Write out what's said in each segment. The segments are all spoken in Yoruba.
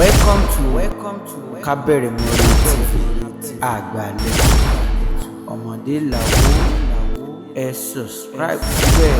Welcome to Kábẹ̀rẹ̀mọye TV àgbàlẹ̀ ọmọdé làwọ̀, ẹ subscribe síbẹ̀.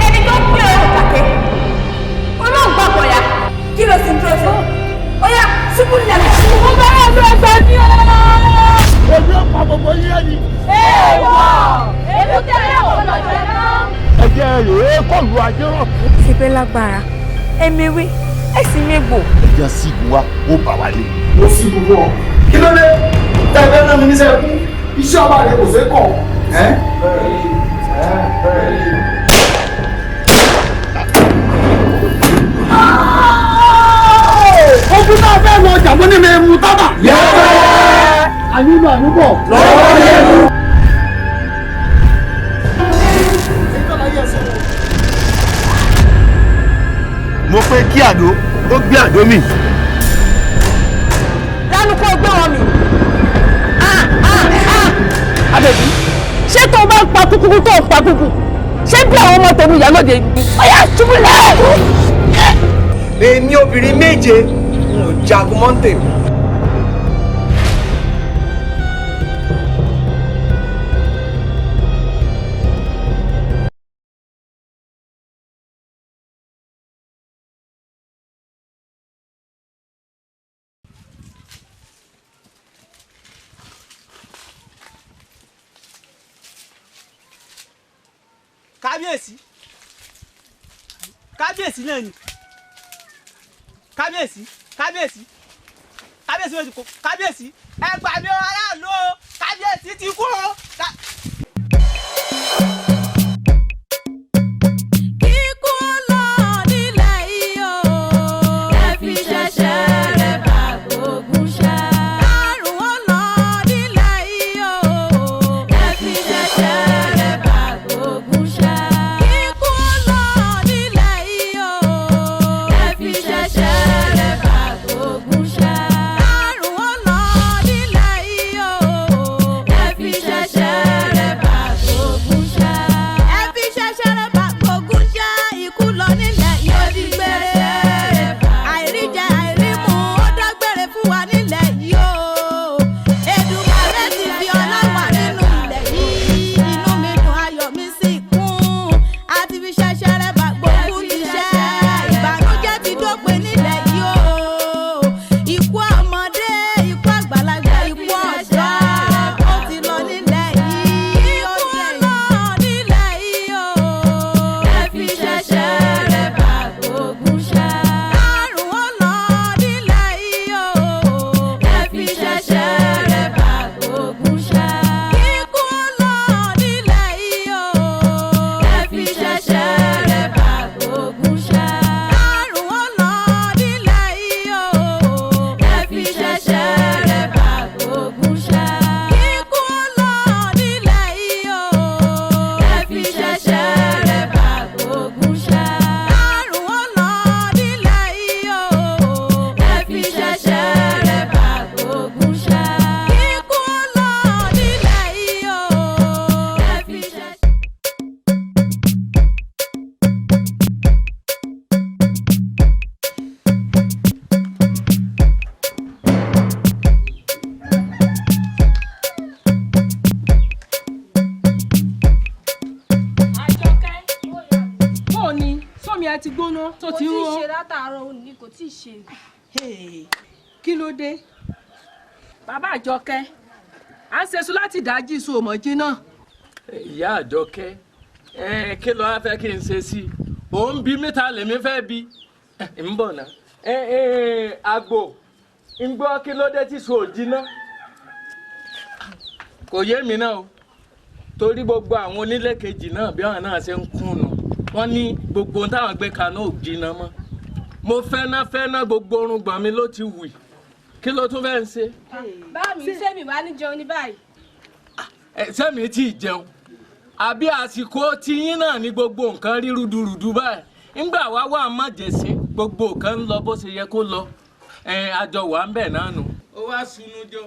Ẹni tó ń pè ọ́ kàkẹ́ olóògbà bọ̀yà, kí ló sì ń dúró sí? Ó yá, ṣubú nílẹ̀. Mo bá yà lọ ẹgbẹ́ mi o. Èmi ò pa gbogbo yín ẹni. Èèwọ̀, èbúté ẹ̀wọ̀n lọ́jọ́ náà. Ẹ̀jẹ̀ rèé kọlu ajé rọ̀. Síbẹ̀ lágbára ẹ̀mẹ̀wé ẹ̀sìn mẹ́gbò. Ẹ̀jẹ̀ sígun wa ó bà wá lé. Mo sì gbogbo ọ, kí ló dé tẹ́ ẹ fẹ́ rán mi níṣẹ́ kú? Iṣẹ́ ọba rẹ kò ṣeé kọ̀ ẹ́. Ogun náà fẹ́ lọ ọjà mọ́ nínú ẹmu tábà. Àyúnú àyúbọ̀. Lọ́wọ́ yẹnu. Mo pé kí àdó ó gbé àdó mi. Lánàá kó gbé wọn mi. Àbẹ̀bí, ṣé tó o bá ń pa kúkúrú tó ń pa kúkú, ṣé bí àwọn ọmọ tèmi ìyálóde ni? Ó yá, ṣubú lẹ̀. Èmi obìnrin méje n ò jagun mọ́ńtè. Kábíyèsí, kábíyèsí náà ni. Kábíyèsí, kábíyèsí, kábíyèsí ló ti kú. Kábíyèsí, ẹ gbà mí o, aráàlú o, kábíyèsí ti kú o. Kíkú lọ nílẹ̀ yìí o, ẹ fi ṣẹ̀ṣẹ̀ rẹ̀ bá gbógun ṣẹ́. Àrùn ó lọ nílẹ̀ yìí o, ẹ fi ṣẹ̀ṣẹ̀ rẹ̀ bá gbógun ṣẹ́. Kíkú lọ nílẹ̀ yìí o, ẹ fi ṣẹ̀ṣẹ̀ rẹ̀ bá gbógun ṣẹ́. Àrùn ó lọ nílẹ̀ yìí o, ẹ fi ṣẹ̀ṣẹ̀ rẹ̀ bá gbógun ṣẹ́. Ẹ fi ṣẹ̀ṣẹ̀ rẹ̀ bá gbógun ṣẹ́. Ikú lọ nílẹ̀ yìí ó di gbére. Àìríjẹ àìrímu ó dágbére fún wa nílẹ̀ yìí o. Èdùmàrè ti fi ọlá wà nínú ilẹ̀ yìí. Inú mi dùn, ayọ̀ mi sì kún. A ti fi ṣẹ̀ṣẹ̀ rẹ̀ bá gbógun ti ṣẹ́. Ìbànújẹ́ ti dópin nílẹ̀ yìí o. Ikú ọmọdé, ikú àgbàlagbà, ikú ọ̀dọ́, ó ti lọ nílẹ̀ yìí. Ikú lọ nílẹ̀ yìí o. Ẹ fi ṣẹ̀ṣẹ̀ rẹ̀ bá gbógun ṣẹ́. Àrùn ó lọ nílẹ̀ yìí o. Ẹ fi ṣẹ̀ṣẹ̀ rẹ̀ bá gbógun ṣẹ́. Kíkú lọ nílẹ̀ yìí o. Ẹ fi ṣẹ̀ṣẹ̀ rẹ̀ bá gbógun ṣẹ́. Àrùn ó lọ nílẹ̀ yìí o. Ẹ fi ṣẹ̀ṣẹ̀ rẹ̀ bá gbógun ṣẹ́. Kíkú lọ nílẹ̀ yìí o. Ẹ fi ṣẹ̀ṣẹ̀ rẹ̀ bá gbógun ṣẹ́. Àrùn ó lọ nílẹ̀ yìí o. Ẹ fi ṣẹ̀ṣẹ̀ rẹ̀ bá gbógun ṣẹ́. Kíkú lọ nílẹ̀ yìí o. Ẹ fi ṣẹ̀ṣẹ̀. Àjọkẹ́, bó o ní sómi ẹ ti gbóná tó ti ń Kò tí ì ró? ṣe látàárọ̀ òní, kò tí ì ṣe. Kí ló dé? Bàbá Àjọkẹ́, à ń ṣeṣu láti dájí iṣu òmòjì náà. Ìyá Àjọkẹ́ ẹ, kí ló wá fẹ́ kí n ṣe sí i? Òun bí mẹ́ta lèmi fẹ́ bí ń bọ̀ ná. Ẹ ẹ àgbò ń gbọ́, kí ló dé tí sùn ò jiná? Kò yé mi náà o, torí gbogbo àwọn onílé kejì náà, bí àwọn náà ṣe ń kúnnu. Wọ́n ní gbogbo ohun táwọn gbé kaná ò jiná mọ́. Mo fẹ́ná gbogbo orungbọ̀n mi ló ti wì. Kí ló tún fẹ́ ń ṣe? Bá mi ṣé mi wá ní jẹun ní báyìí. Sẹ́mi tí ì jẹun. Àbí àsìkò tiyín náà ní gbogbo nǹkan rí rúdurùdu báyìí. Ńgbà wá wà májèsín gbogbo nǹkan ń lọ bó ṣe yẹ kó lọ. Àjọ wà ń bẹ̀ náà nù. Ó wá sunu jọ.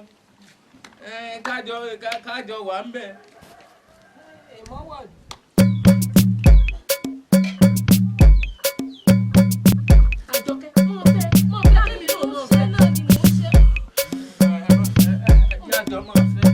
Kájọ wà ń bẹ̀. Àjọkẹ́ mọ̀ fẹ́ kí mi náà mọ̀ fẹ́ náà ni mò ń ṣe. Jájọ máa fẹ́.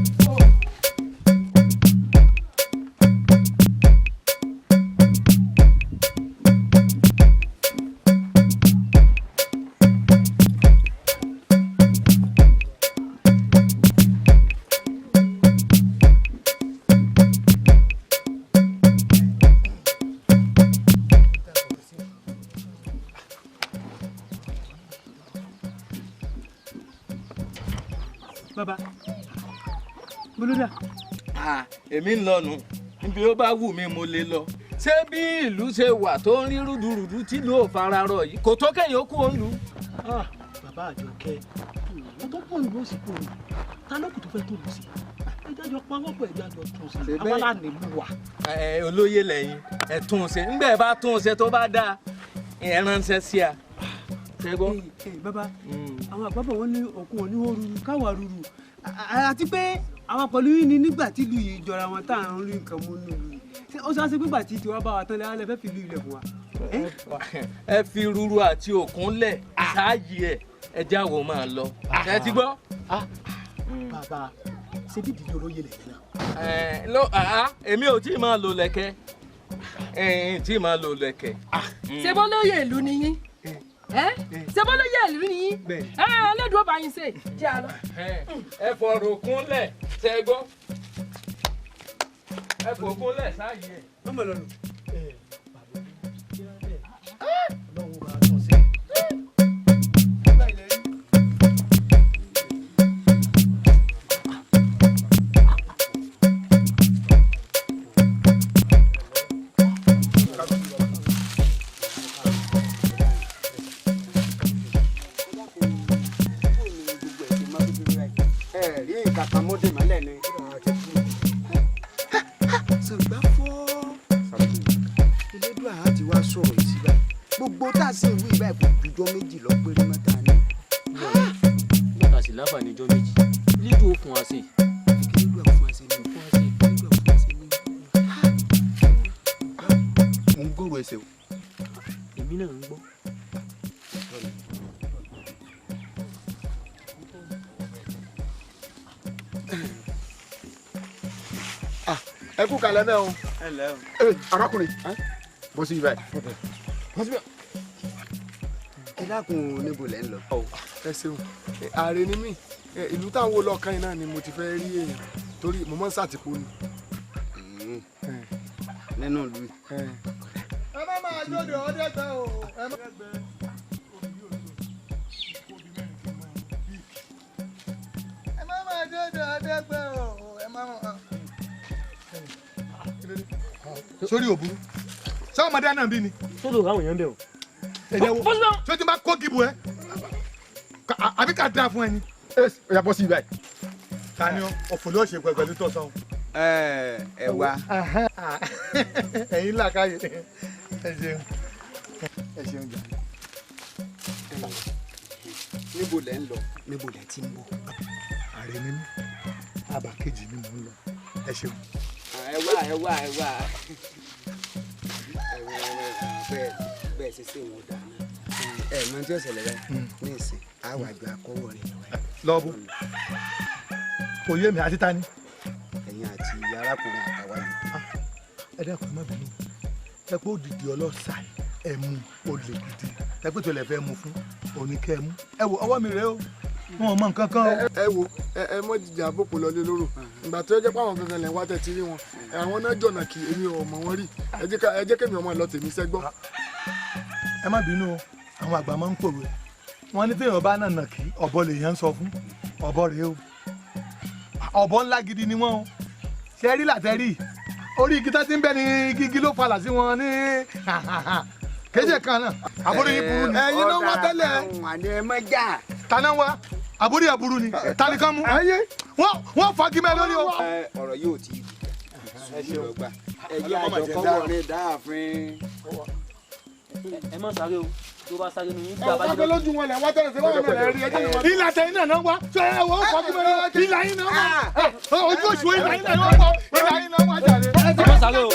Bàbá, bolódà. Èmi ń lọ nù, níbi ó bá wù mí mo lè lọ. Ṣé bí ìlú ṣe wà tó ń rí rúdurùdu tí ìlú ò fara rọ yìí, kò tó kẹ́yìn ó kú òun lù. Bàbá Àjọkẹ́, mo tó pọ̀ ìlú òsì kúrò, ta ló kù tó fẹ́ tó lù sí? Ẹ jájọ pawọ́pọ̀ ẹ jájọ tún sí, àwa là nílùú wa. Olóyè lẹ́yìn, ẹ tún un ṣe, ńgbẹ́ bá tún un ṣe tó bá dáa, ẹ ránṣẹ́ sí a. Bàbá, àwọn àgbàbọ̀ wọn ní òkun òní ó ruru káwa ruru, àti pé àwọn pẹ̀lú yìí ni nígbà tí ìlú yìí jọra wọn tá à ń rí nǹkan mú nínú ìlú yìí, ó sọ pé nígbà tí tiwa bá wa tán lẹ́wọ́n fẹ́ fi ìlú ilẹ̀ fún wa. Ẹ fi ruru àti òkun lẹ̀ sáàyè ẹ jáwọ́ máa lọ. Ẹ ti gbọ́. Bàbá, ṣé bí ìdílé olóyè lẹ̀yìn náà? Èmi ò tí ì máa lò lẹ̀kẹ̀. Tí ì máa lò lẹ̀kẹ̀. Ṣé bó lóye ìlú ni yín? Ṣé bó lóye ìlú ni yín? Ẹlẹ́dùn ó bá yín ṣe. Jẹ́ àlọ́. Ẹ fọ̀rọ̀ kúnlẹ̀ ṣe gbọ́. Ẹ fọ̀rọ̀ kúnlẹ̀ sáàyè ẹ̀. Ẹ kú kalẹ̀ mẹ́ o. Arákùnrin, bọ́ sí ibà yìí. Ẹ dákun, níbo lẹ ń lọ. Ẹ ṣeun, ààrẹ ni mí, ìlú táwọn wo lọ́kàn yìí náà ni mo ti fẹ́ rí èèyàn torí mo mọ́ ń sàtìpó ni. Nínú ìlú yìí. Ẹ má máa jóde ọdẹ gbẹ o. Ẹ má máa jóde ọdẹ gbẹ o. Ẹ má máa. Sórí òbúrú sọ ọmọdé náà bí ni. Sódò àwọn èèyàn bẹ̀ o. Ẹ̀jẹ̀ wo tó ti máa kó gíbu ẹ àbí ká dáa fún ẹ ni. Ẹ yà bọ́ sí ibà yìí. Ta ni ọ̀fọ̀ ló ṣe pẹ̀lú tó sàn. Ẹ wá. Ẹ̀yin làkàyè, ẹ ṣeun, ẹ ṣeun jà. Níbo lẹ ń lọ? Níbo lẹ ti ń bọ̀? Ààrẹ ni mí, àbá kejì ni mò ń lọ. Ẹ ṣeun. Ẹ wá, ẹ wá, ẹ wá. Bẹ́ẹ̀ ṣe ṣe wọn dáná. Ẹ mọ tí ó ṣẹlẹ̀ báyìí ní ìsìn, àwọn àjọ akọ́wọ́ rẹ̀ lọ́bù. Kò yé mi, àti ta ni? Ẹ̀yin àti arákùnrin àtàwa yìí. Ẹ dákun, ẹ má bínú. Ẹ pé òdìdí ọlọ́sà ẹ mú olè gidi. Ẹ pé tó lè fẹ́ mu fún oníkẹ́ mú. Ẹ wo ọwọ́ mi rèé o. Wọn ò mọ nǹkan kan o. Ẹ wo, ẹ mọ jìjà àbòkù lọlé lóró ìgbà tó jẹ́ pé àwọn gangan lẹ wá tẹ́tí rí wọn, àwọn náà jọ̀nà kí èmi ò mọ̀ wọ́n rí. Ẹ jẹ́ kémi ọmọ lọ tèmi sẹ́gbọ́. Ẹ má bínú o, àwọn àgbà máa ń pòwe. Wọ́n ní téèyàn bá nànà kí ọ̀bọ lèèyàn ń sọ fún ọ̀bọ rèé o. Ọ̀bọ ńlá gidi ni wọ́n o. Ṣé rí làtẹ́rì Orí igi tá ti ń bẹ́ ni igi ló falà sí wọn ní kéde kan náà. Àbúrò yìí burú ni. Ẹ̀yin ló wá tẹ́lẹ̀. Tàná wa àbúrò yà burú ni. Tani kan mú. Wọ́n fagi mẹ́ lórí o. Ọ̀rọ̀ yóò ti sùúrù lọ́gbà. Ẹ jẹ́ àjọ kọ́wọ́ ní dáàfin. Ẹ má sáré o, tó bá sáré nìyí gbà bá jẹ́. Ọ̀gá lójú wọn lẹ̀ wá tẹ́lẹ̀ sí wọn lẹ̀ rí ẹjẹ́ wọn. Ìlà tẹ̀yìn náà wá. Ṣé ẹ wọ́n fagi mẹ́ lórí? Ìlà yín náà wá. Ojú òṣùwọ̀n ìlà yín náà wá. Ìlà yín náà wá jàre. Ẹ má sáré o.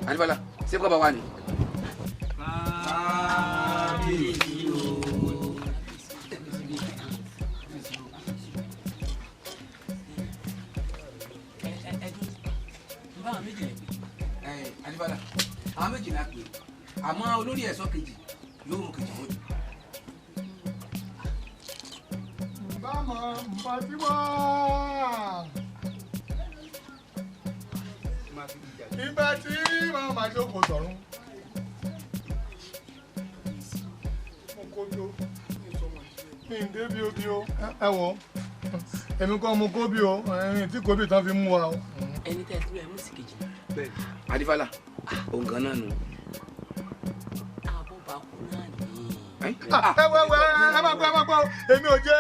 Alifala, ṣé kọ́ bá wà ní. Alifala, àwọn méjì náà pè é, àmọ́ olórí ẹ̀ṣọ́ kejì yóò mú kejì fún. Bámọ̀ bàtí wá. Ìgbà tí màá máa jókòó sọ̀run. Mo kó bí o, mi ń dé bí o bí o, ẹ wọ, èmi kọ́ mo kó bí o, ẹ̀rín tí kò bí tán fi mú wa o. Ẹni tẹ́ ẹ dúró ẹ mú sí kejì. Adífálà, òun gan náà nù. Abọ́bakú náà ní. Ẹ wẹ wẹ ẹ má gbọ́ ẹ má gbọ́ èmi ò jẹ́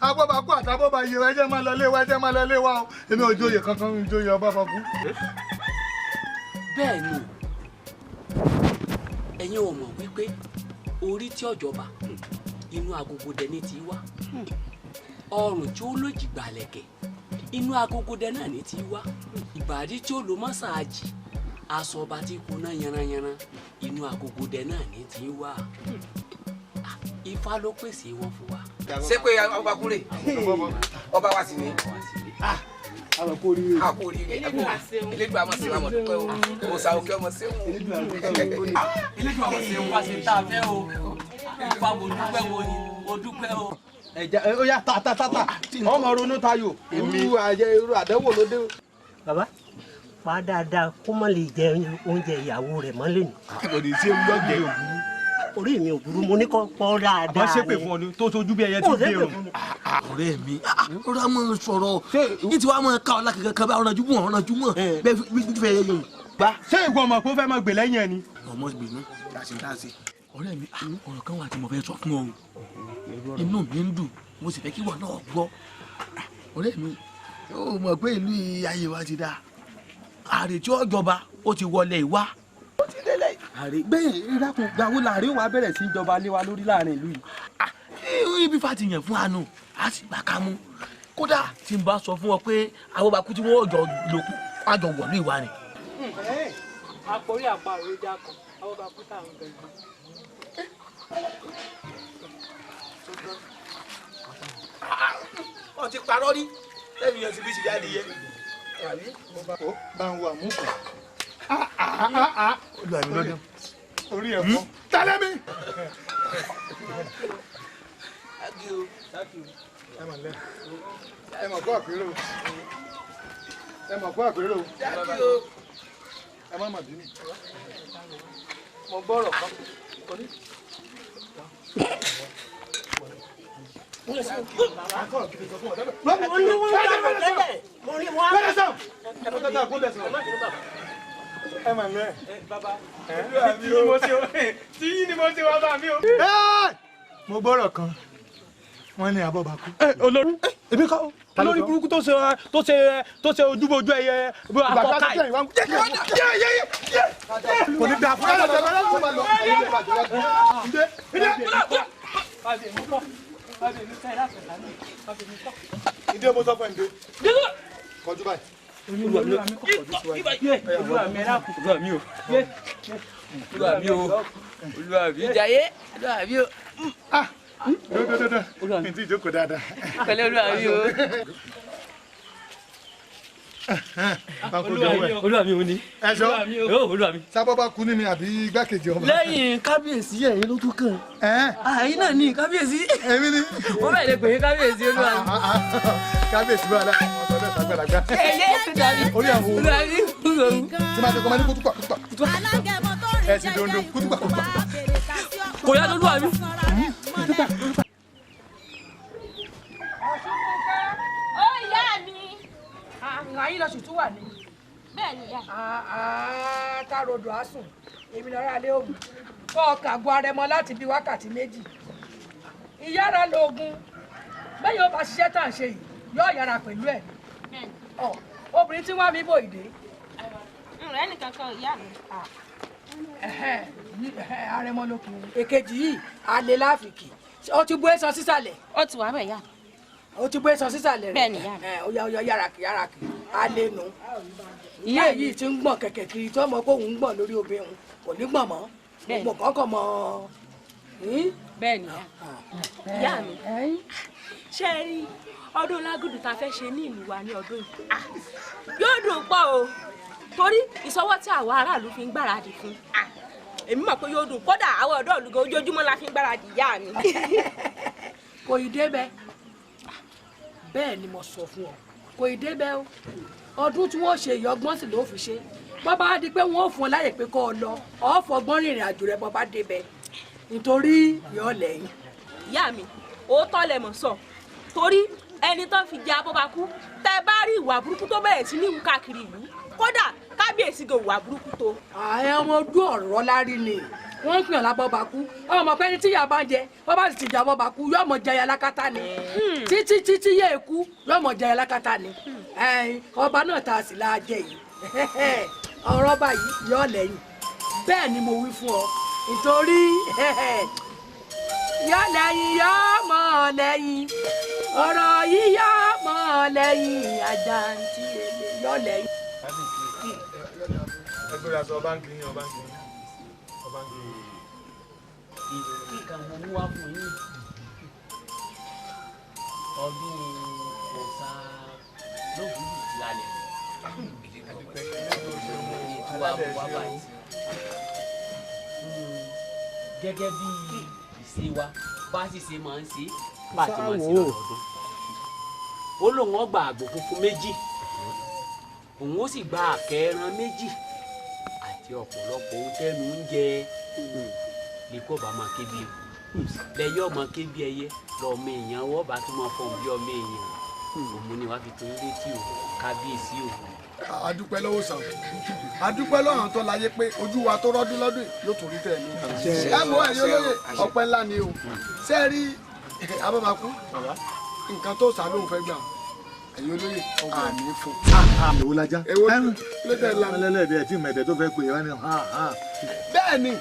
abọ́bakú àtàbọ́bayé ẹ jẹ́ máa lọ lé wa ẹ jẹ́ máa lọ lé wa o, èmi ò jóyè kankan mi jóyè ọbabakú. Bẹ́ẹ̀ ni ẹ̀yin ò mọ̀ wípé orí tí ọ̀jọba inú agogo dẹni ti wá, ọrùn tí ó lòjì gbàlẹ̀kẹ̀ inú agogo dẹ náà ní ti wá, ìbàdí tí ó lo mọ́sáàjì aṣọ ọba tí kuná yanranyanran inú agogo dẹ náà ní ti wá. Ifá ló pèsè wọn fún wa. Ṣé pé ọba kúrè ọba wa sì ní. Àkó oríire Elédùà àmọ̀ sí àmọ̀ dúpẹ́ o, òòṣà òkè ọmọ sí òun. Elédùà àmọ̀ sí òun wá sí tá a fẹ́ o, Ifá mo dúpẹ́ wo ni mo dúpẹ́ o. Ẹja ó yá ta ta ta ta ọmọ ronú tayò irú ayé irú àdánwò ló dé. Bàbá pa dáadáa kó má lè jẹ oúnjẹ ìyàwó rẹ̀ mọ́ lẹ́nu. Kò ní sí ewu lọ́jẹ̀ òburú. Orí mi ò burú, mo ní kó pọ́ dáadáa ni. Àbá ṣépè fún ọ ni tó sojú bí ẹyẹ ti dé o. Ọ̀rẹ́ mi ọ̀rọ̀ a máa sọ̀rọ̀ ní tiwa máa ká ọ̀la kankan kan bá ọ̀rànjú mọ̀ ọ̀rànjú mọ̀ bẹ́ẹ̀ fi fẹ́ yẹ yẹn. Ṣé ìwọ ọmọ pé ó fẹ́ máa gbè lẹ́yìn ẹ ni. Ọmọ gbè náà ọ̀rẹ́ mi ọ̀rọ̀ kan wà tí mo fẹ́ sọ fún ọ o, inú mi ń dùn mo sì fẹ́ kí ìwọ náà gbọ́. Ọ̀rẹ́ mi ó mọ̀ pé ìlú ayé wa ti dáa, ààrẹ tí ó jọba ó ti wọlé ìwá. Ààrẹ gbẹ̀yìn ìdákun gbàwó làárẹ̀ wàá bẹ̀rẹ̀ sí í jọba lé wa lórí láàrin ìlú yìí. Ibi fàtìyàn fún àánú a sì gbà ká mú, kódà tí n bá sọ fún ọ pé abọ́bakú tí wọ́n jọ lòpọ̀ wọ́n á jọ wọ̀lú ìwà ni. Àpòrí àparò ìjà kan abọ́bakú táwọn gbẹ̀gbẹ̀. Wọ́n ti parọ́ rí lẹ́yìn yẹn ti bí ṣìyá adìyẹ. Ó bá ń wo àmúkàn. Olúwa mi lọ́dún. Orí ẹ̀ fọ́. Tálẹ́ mi. Ẹ mọ̀ kó àpérò. Ẹ mọ̀ kó àpérò. Ẹ má mà bínú. Mo gbọ́rọ̀ kan. Mo ní wọ́n dáná tẹ́lẹ̀, mo ní wọ́n. Ẹ mà lẹ́. Bàbá tí yín ni mo ṣe wá bá mi o. Mo gbọ́rọ̀ kan. Wọ́n ní abọ́bakú. Olórí èmi kọ́ olórí burúkú tó ṣe ojúbojú ẹyẹ akọka yìí. Kò ní dáa fún ẹ. Ìdí ọmọ sọ fún ẹ ǹdẹ. Kọjú báyìí. Olúwa mi o. Olúwa mi o. Olúwa mi jayé. Olúwa mi o. Dódódódó. Mi ti jókòó dáadáa. Pẹ̀lẹ́ olúwa mi o. Olúwa mi ò ní. Ẹ̀ṣọ́. Olúwa mi. Sábọ́bá kú ní mi àbí igbákejì ọba. Lẹ́yìn kábíyèsí ẹ̀yin ló tún kàn. Àyín náà ní kábíyèsí. Èmi ni. Wọ́n bẹ̀rẹ̀ lè pè é kábíyèsí olúwa mi. Kábíyèsí bá a láwọn ọ̀sán bẹ́ẹ̀ sàgbàlagbà. Ẹyẹ Orí àwọn olúwa mi. Tí máa ṣe kọ́ máa ní kútùpà kútùpà. Ẹ ti dondo kútùpà kútùpà. Kò yá lóluwa mi. Ó ìyá mi. Àyìn lọ sùn tún wà ní. Bẹ́ẹ̀ ni ìyá. Károdò á sùn, èmi lọ́ra alẹ́ òmù. Kọ́ ọkà àgọ́ arẹmọ láti bí wákàtí méjì. Ìyára lóògùn. Bẹ́ẹ̀ yóò bá ṣiṣẹ́ tá à ń ṣe yìí, yóò yára pẹ̀lú ẹ̀. Obìnrin tí wọ́n mi bò ìdè. Ǹrẹ́ nìkan kan ìyá mi. Arẹmọ ló kù. Èkejì yìí, alẹ́ láàfìkì. Ó ti bú èso sísàlẹ̀. Ó ti wà bẹ́ẹ̀ yá. Ó ti bú èso sísàlẹ̀ rẹ̀. Bẹ́ẹ̀ ni ìyá mi. Ó yá ó yá yára kì yára kì. Alẹ́ nu. Ìyá yìí ti ń gbọ̀n kẹ̀kẹ́ kiri tí wọ́n mọ̀ pé òun ń gbọ̀n lórí obìnrin kò ní gbọ̀n mọ́. Gbọ̀n kọ́kọ́ mọ́. Bẹ́ẹ̀ ni ìyá mi. Ṣé ẹ rí ọdún Lágùdù tá a fẹ́ ṣe ní ìlú wa ní ọdún yìí? Yóò dùn pọ̀ o torí ìsọwọ́ tí àwa aráàlú fi ń gbáradì fún. Èmi mọ̀ pé yóò dùn kódà àwọn ọ̀dọ́ ìlú gan ojoojúmọ́ la fi ń gbáradì ìyá mi. Kò ì débẹ̀. Bẹ́ẹ̀ ni mo sọ fún ọ. Kò ì débẹ̀ o. Ọdún tí wọ́n ṣe ìyọgbọ́n sì ló fi ṣe. Bọ́bá di pé wọ́n ò fún ọ láyè pé kó o lọ, ọ fọgbọ́n rìnrìn àjò rẹ bọ́bá débẹ̀. Nítorí yọ lẹ́yìn. Ìyá mi, òótọ́ lẹ mọ̀ sọ. Torí ẹni tó fi jẹ abọ́bakú, tẹ bá rí ìwà burúkú tó bẹ̀rẹ̀ sí ní ìwú káàkiri ìlú. Kódà kábíyèsí gan ìwà burúkú tó. Ààrẹ ọmọ ojú ọ̀rọ̀ lárí ni wọ́n ń pè ọ́ lábọ́bakú. Ọmọ pé ní tíyà bá ń jẹ, bọ́bá sì ti jẹ abọ́bakú, yóò mọ̀ jẹyà lákàtà ni. Títí títí yẹ èkú, yóò mọ̀ jẹyà lákàtà ni. Ọba náà tá a sì la jẹ yìí. Ọ̀rọ̀ báyìí yọ lẹ́yìn. Bẹ́ẹ̀ ni mo wí fún ọ. Nítorí yọ lẹ́yìn yọ mọ̀ lẹ́yìn. Ọ̀rọ̀ yìí yọ mọ̀ lẹ́yìn. Àjàǹtí èlé yọ lẹ́yìn. Ẹgbẹ́ aṣọ ọba ń kiri ọba ń kiri ọba ń kiri. Kíkan mo mú wá fún yín. Ọdún ọ̀sà lóògùn ti lálẹ́. Gẹ́gẹ́ bí ìṣe wa bá sì ṣe máa ń ṣe bá a ti máa ń ṣe lọ́dọọdún. Ó lóun ó gba àgbò funfun méjì, òun ó sì gba àkẹ́ ẹran méjì àti ọ̀pọ̀lọpọ̀ ohun tẹ́nu ń jẹ. Ní kó bá máa ké bí eku, lẹ́yìn ọmọ ké bí ẹyẹ, lọ́mọ èèyàn wọ́n bá tún máa fọ̀n bí ọmọ èèyàn. Òun ni wàá fi tó létí o, kábíyèsí o. Adúpẹ́ lọ́wọ́ sàn, adúpẹ́ lọ́wọ́ àwọn tó láyé pé ojú wa tó rọ́dún lọ́dún yóò tún rí tẹ̀ mí. Ẹ mọ ẹ̀yin olóye ọpẹ́ ńlá ni o. Ṣé ẹ rí abọ́bakú nǹkan tó sà lóun fẹ́ gbà ẹ̀yin olóye àní fún. Èwo lajá? Èwo ló tẹ̀ la? Ẹlẹ́dẹ̀ẹ́ tí mẹ̀tẹ̀ tó fẹ́ pè é wá ní hàn hàn. Bẹ́ẹ̀ ni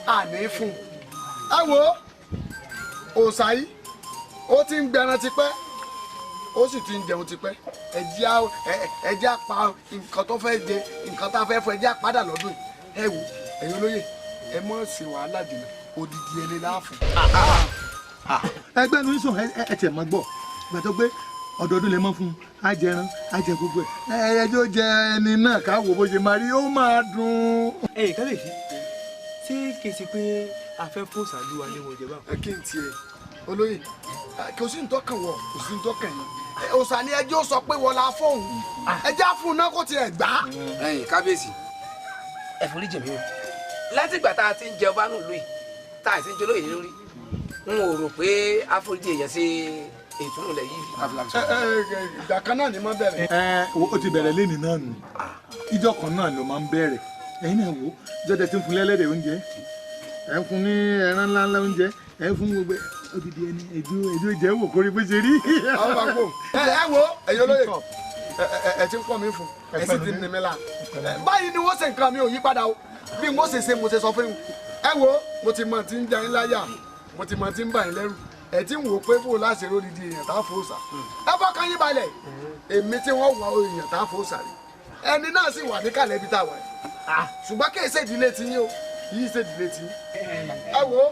àní fún. Ẹ wo òòṣà yìí ó ti ń gbẹran tipẹ́ ó sì ti ń jẹun tipẹ́. Ẹ jẹ́ á pa nǹkan tó fẹ́ jẹ nǹkan tá a fẹ́ fún ẹ jẹ́ á padà lọ́dún yìí. Ẹ wo ẹ̀yin olóye ẹ mọ̀ sí wàhálà jìnnà odidi ẹni láàfún. Ẹgbẹ́ mi sùn ẹ tiẹ̀ mọ́ gbọ́ gbàtọ́ pé ọdọọdún lè mọ́ fún un á jẹran á jẹ gbogbo ẹ ẹ ẹjọ́ jẹ ẹni náà ká wò bó ṣe máa rí ó máa dùn. Ẹ̀yin kábíyèsí ṣé kìí ṣe pé a fẹ́ fún ṣáájú wa lé wọn jẹ báwọn. Ẹ kí n tiẹ̀ olóyè kò sí ntọ́kàn wọ̀ kò sí ntọ́kàn yìí òòṣà ni ẹjọ́ sọ pé wọ́n la fóun ẹjẹ́ àfún náà kò tiẹ̀ gbà. Ẹ̀yin kábíyèsí ẹ foríjì mi o látìgbà tá a ti ń jẹ ọba nílùú yìí tá a ti ń jẹ olóyè lórí n ò rò pé àforíjì èèyàn ṣe ìtúnú lẹ yìí. Ìgbà kan náà ni mo bẹ̀rẹ̀. Ẹ o ti bẹ̀rẹ̀ lẹ́nìí náà nù ìjọ kan náà ló máa ń bẹ̀rẹ̀ ẹ̀yin náà wò jọ́jẹ́ tí ń fún lẹ́lẹ́dẹ̀ oúnjẹ ẹ̀ ń fún ní ẹran ńláńlá oúnjẹ ẹ̀ ń fún gbogbo Odidi ẹni ẹjọ ẹjọ jẹ wò kórè bó ṣe rí. Àwọn bá kó ẹ wo ẹ̀yin olóye ẹ ti ń pọ̀ mí fún ẹ sì ti ní mi la. Báyìí ni wọ́n ṣe nǹkan mi ò yí padà o. Bí mo ṣe ṣe mo ṣe sọ fún yín. Ẹ wo mo ti mọ̀ tí ń jẹ yín láyà, mo ti mọ̀ tí ń bà yín lẹ́rù. Ẹ ti ń wò pé fò láṣẹ lódidi èèyàn tá a fò sà. Ẹ fọkàn yín balẹ̀, èmi tí wọ́n wọ èèyàn tá a fò sà rí. Ẹni náà sì wà níkàlẹ̀ ibi tá a wà yìí. Ṣùgbọ́n kì í ṣe ìdílé ti yín o, kì í ṣe ìdílé ti yín. Ẹ wo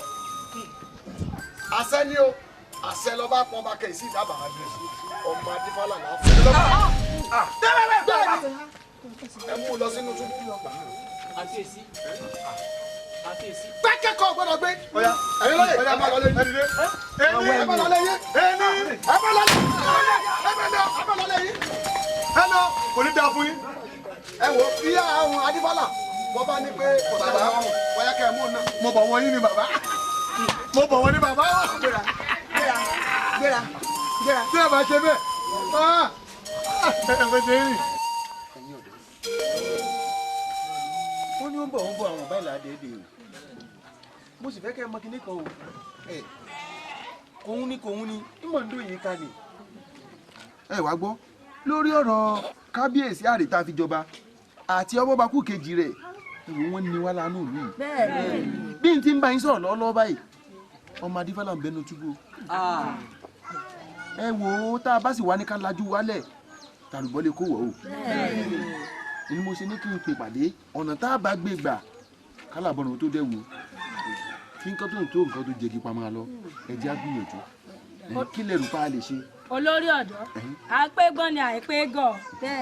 àṣẹ ni o, àṣẹ lọ bá pọn bá kẹ́ ìsì ìdábàá ọmọ Adífálà láàfin. Ẹ mú un lọ sínú túbú. Àkíyèsí. Àkíyèsí. Pẹ́kẹ́kọ̀ọ́ gbọ́dọ̀ gbé. Ẹ̀yin lóye, ẹ máa lọ lé yín. Ẹ máa lọ lé yín. Ẹ máa lọ lé yín. Ẹ máa lọ lé yín. Ẹ lọ, kò ní dáa fún yín. Ẹ wo bí àwọn Adífálà bọ́ bá ní pé bàbá wọ́yá kẹ́ ẹ mú un náà. Mo bọ̀ wọ́n yín ni bàbá. Mo bọ̀ wọ́n ní bàbá. Gbéra, gbéra, gbéra, gbéra. Tí ẹ bá ṣe bẹ́ẹ̀, ẹ fẹ́ ṣe é rìn. Wọ́n ní ó ń bọ̀ àwọn ọ̀bá ìlà déédéé o. Mo sì fẹ́ kẹ́ ẹ mọ kinní kan o. Kòun ni ìmọ̀ ń dòye ká ni. Ẹ wá gbọ́ lórí ọ̀rọ̀ kábíyèsí àrètá fìjọba àti ọbọ̀bakú kejì rẹ̀ ìwọ wọn ni wá lánàá ìlú yìí. Bí n ti ń bá yín sọ̀rọ̀ lọ́wọ́lọ́wọ́ báyìí, ọmọ Adífálà ń bẹnu túbú. Ẹ wò ó, tá a bá sì wá ní ká lajú wálẹ̀ tàlùbọ́ lè kó wọ̀ o. Ni mo ṣe ní kí n pè pàdé ọ̀nà tá a bá gbé gbà kálàbọ̀nà tó dẹ̀ wò kí nǹkan tó ń tó nǹkan tó jẹ́ kí pamọ́ lọ ẹ jẹ́ á gbìyànjú kí lè rò pa lè ṣe. Olórí ọ̀dọ́ à ń pé gbọ́n ni àìpé gọ̀,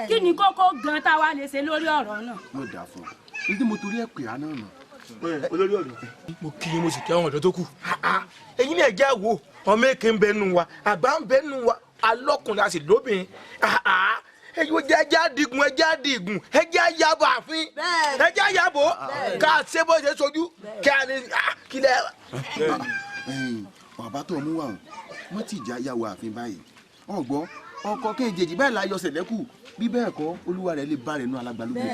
kí ni kókó gan táwa lè ṣe lórí ọ̀rọ̀ náà. Yóò dáa fún ọ ní tí mo torí ẹ pè á náà nà. Olórí ọ̀dọ́ mo kí yín mo sì kí àwọn ọ̀dọ́ tó kù. Ẹ̀yin náà jẹ́ àwò ọmọ èké ń bẹ nù wa, àgbà ń bẹ nù wa, alọ́kùnrin a sì lóbìnrin. Ẹjẹ adigun, ẹjẹ adigun, ẹjẹ ayabo àfin, ẹjẹ ayabo ká ṣe bó ṣe sojú kí a ní kílẹ̀. Bàbá tó mú wa wọn ti já yàwó àfin báyìí, ọgbọ́n ọkọ kejì báyìí la yọ sẹ̀lẹ́kù bí bẹ́ẹ̀ kọ́ olúwa rẹ̀ lè bá rẹ̀ nú alágbálúgbò.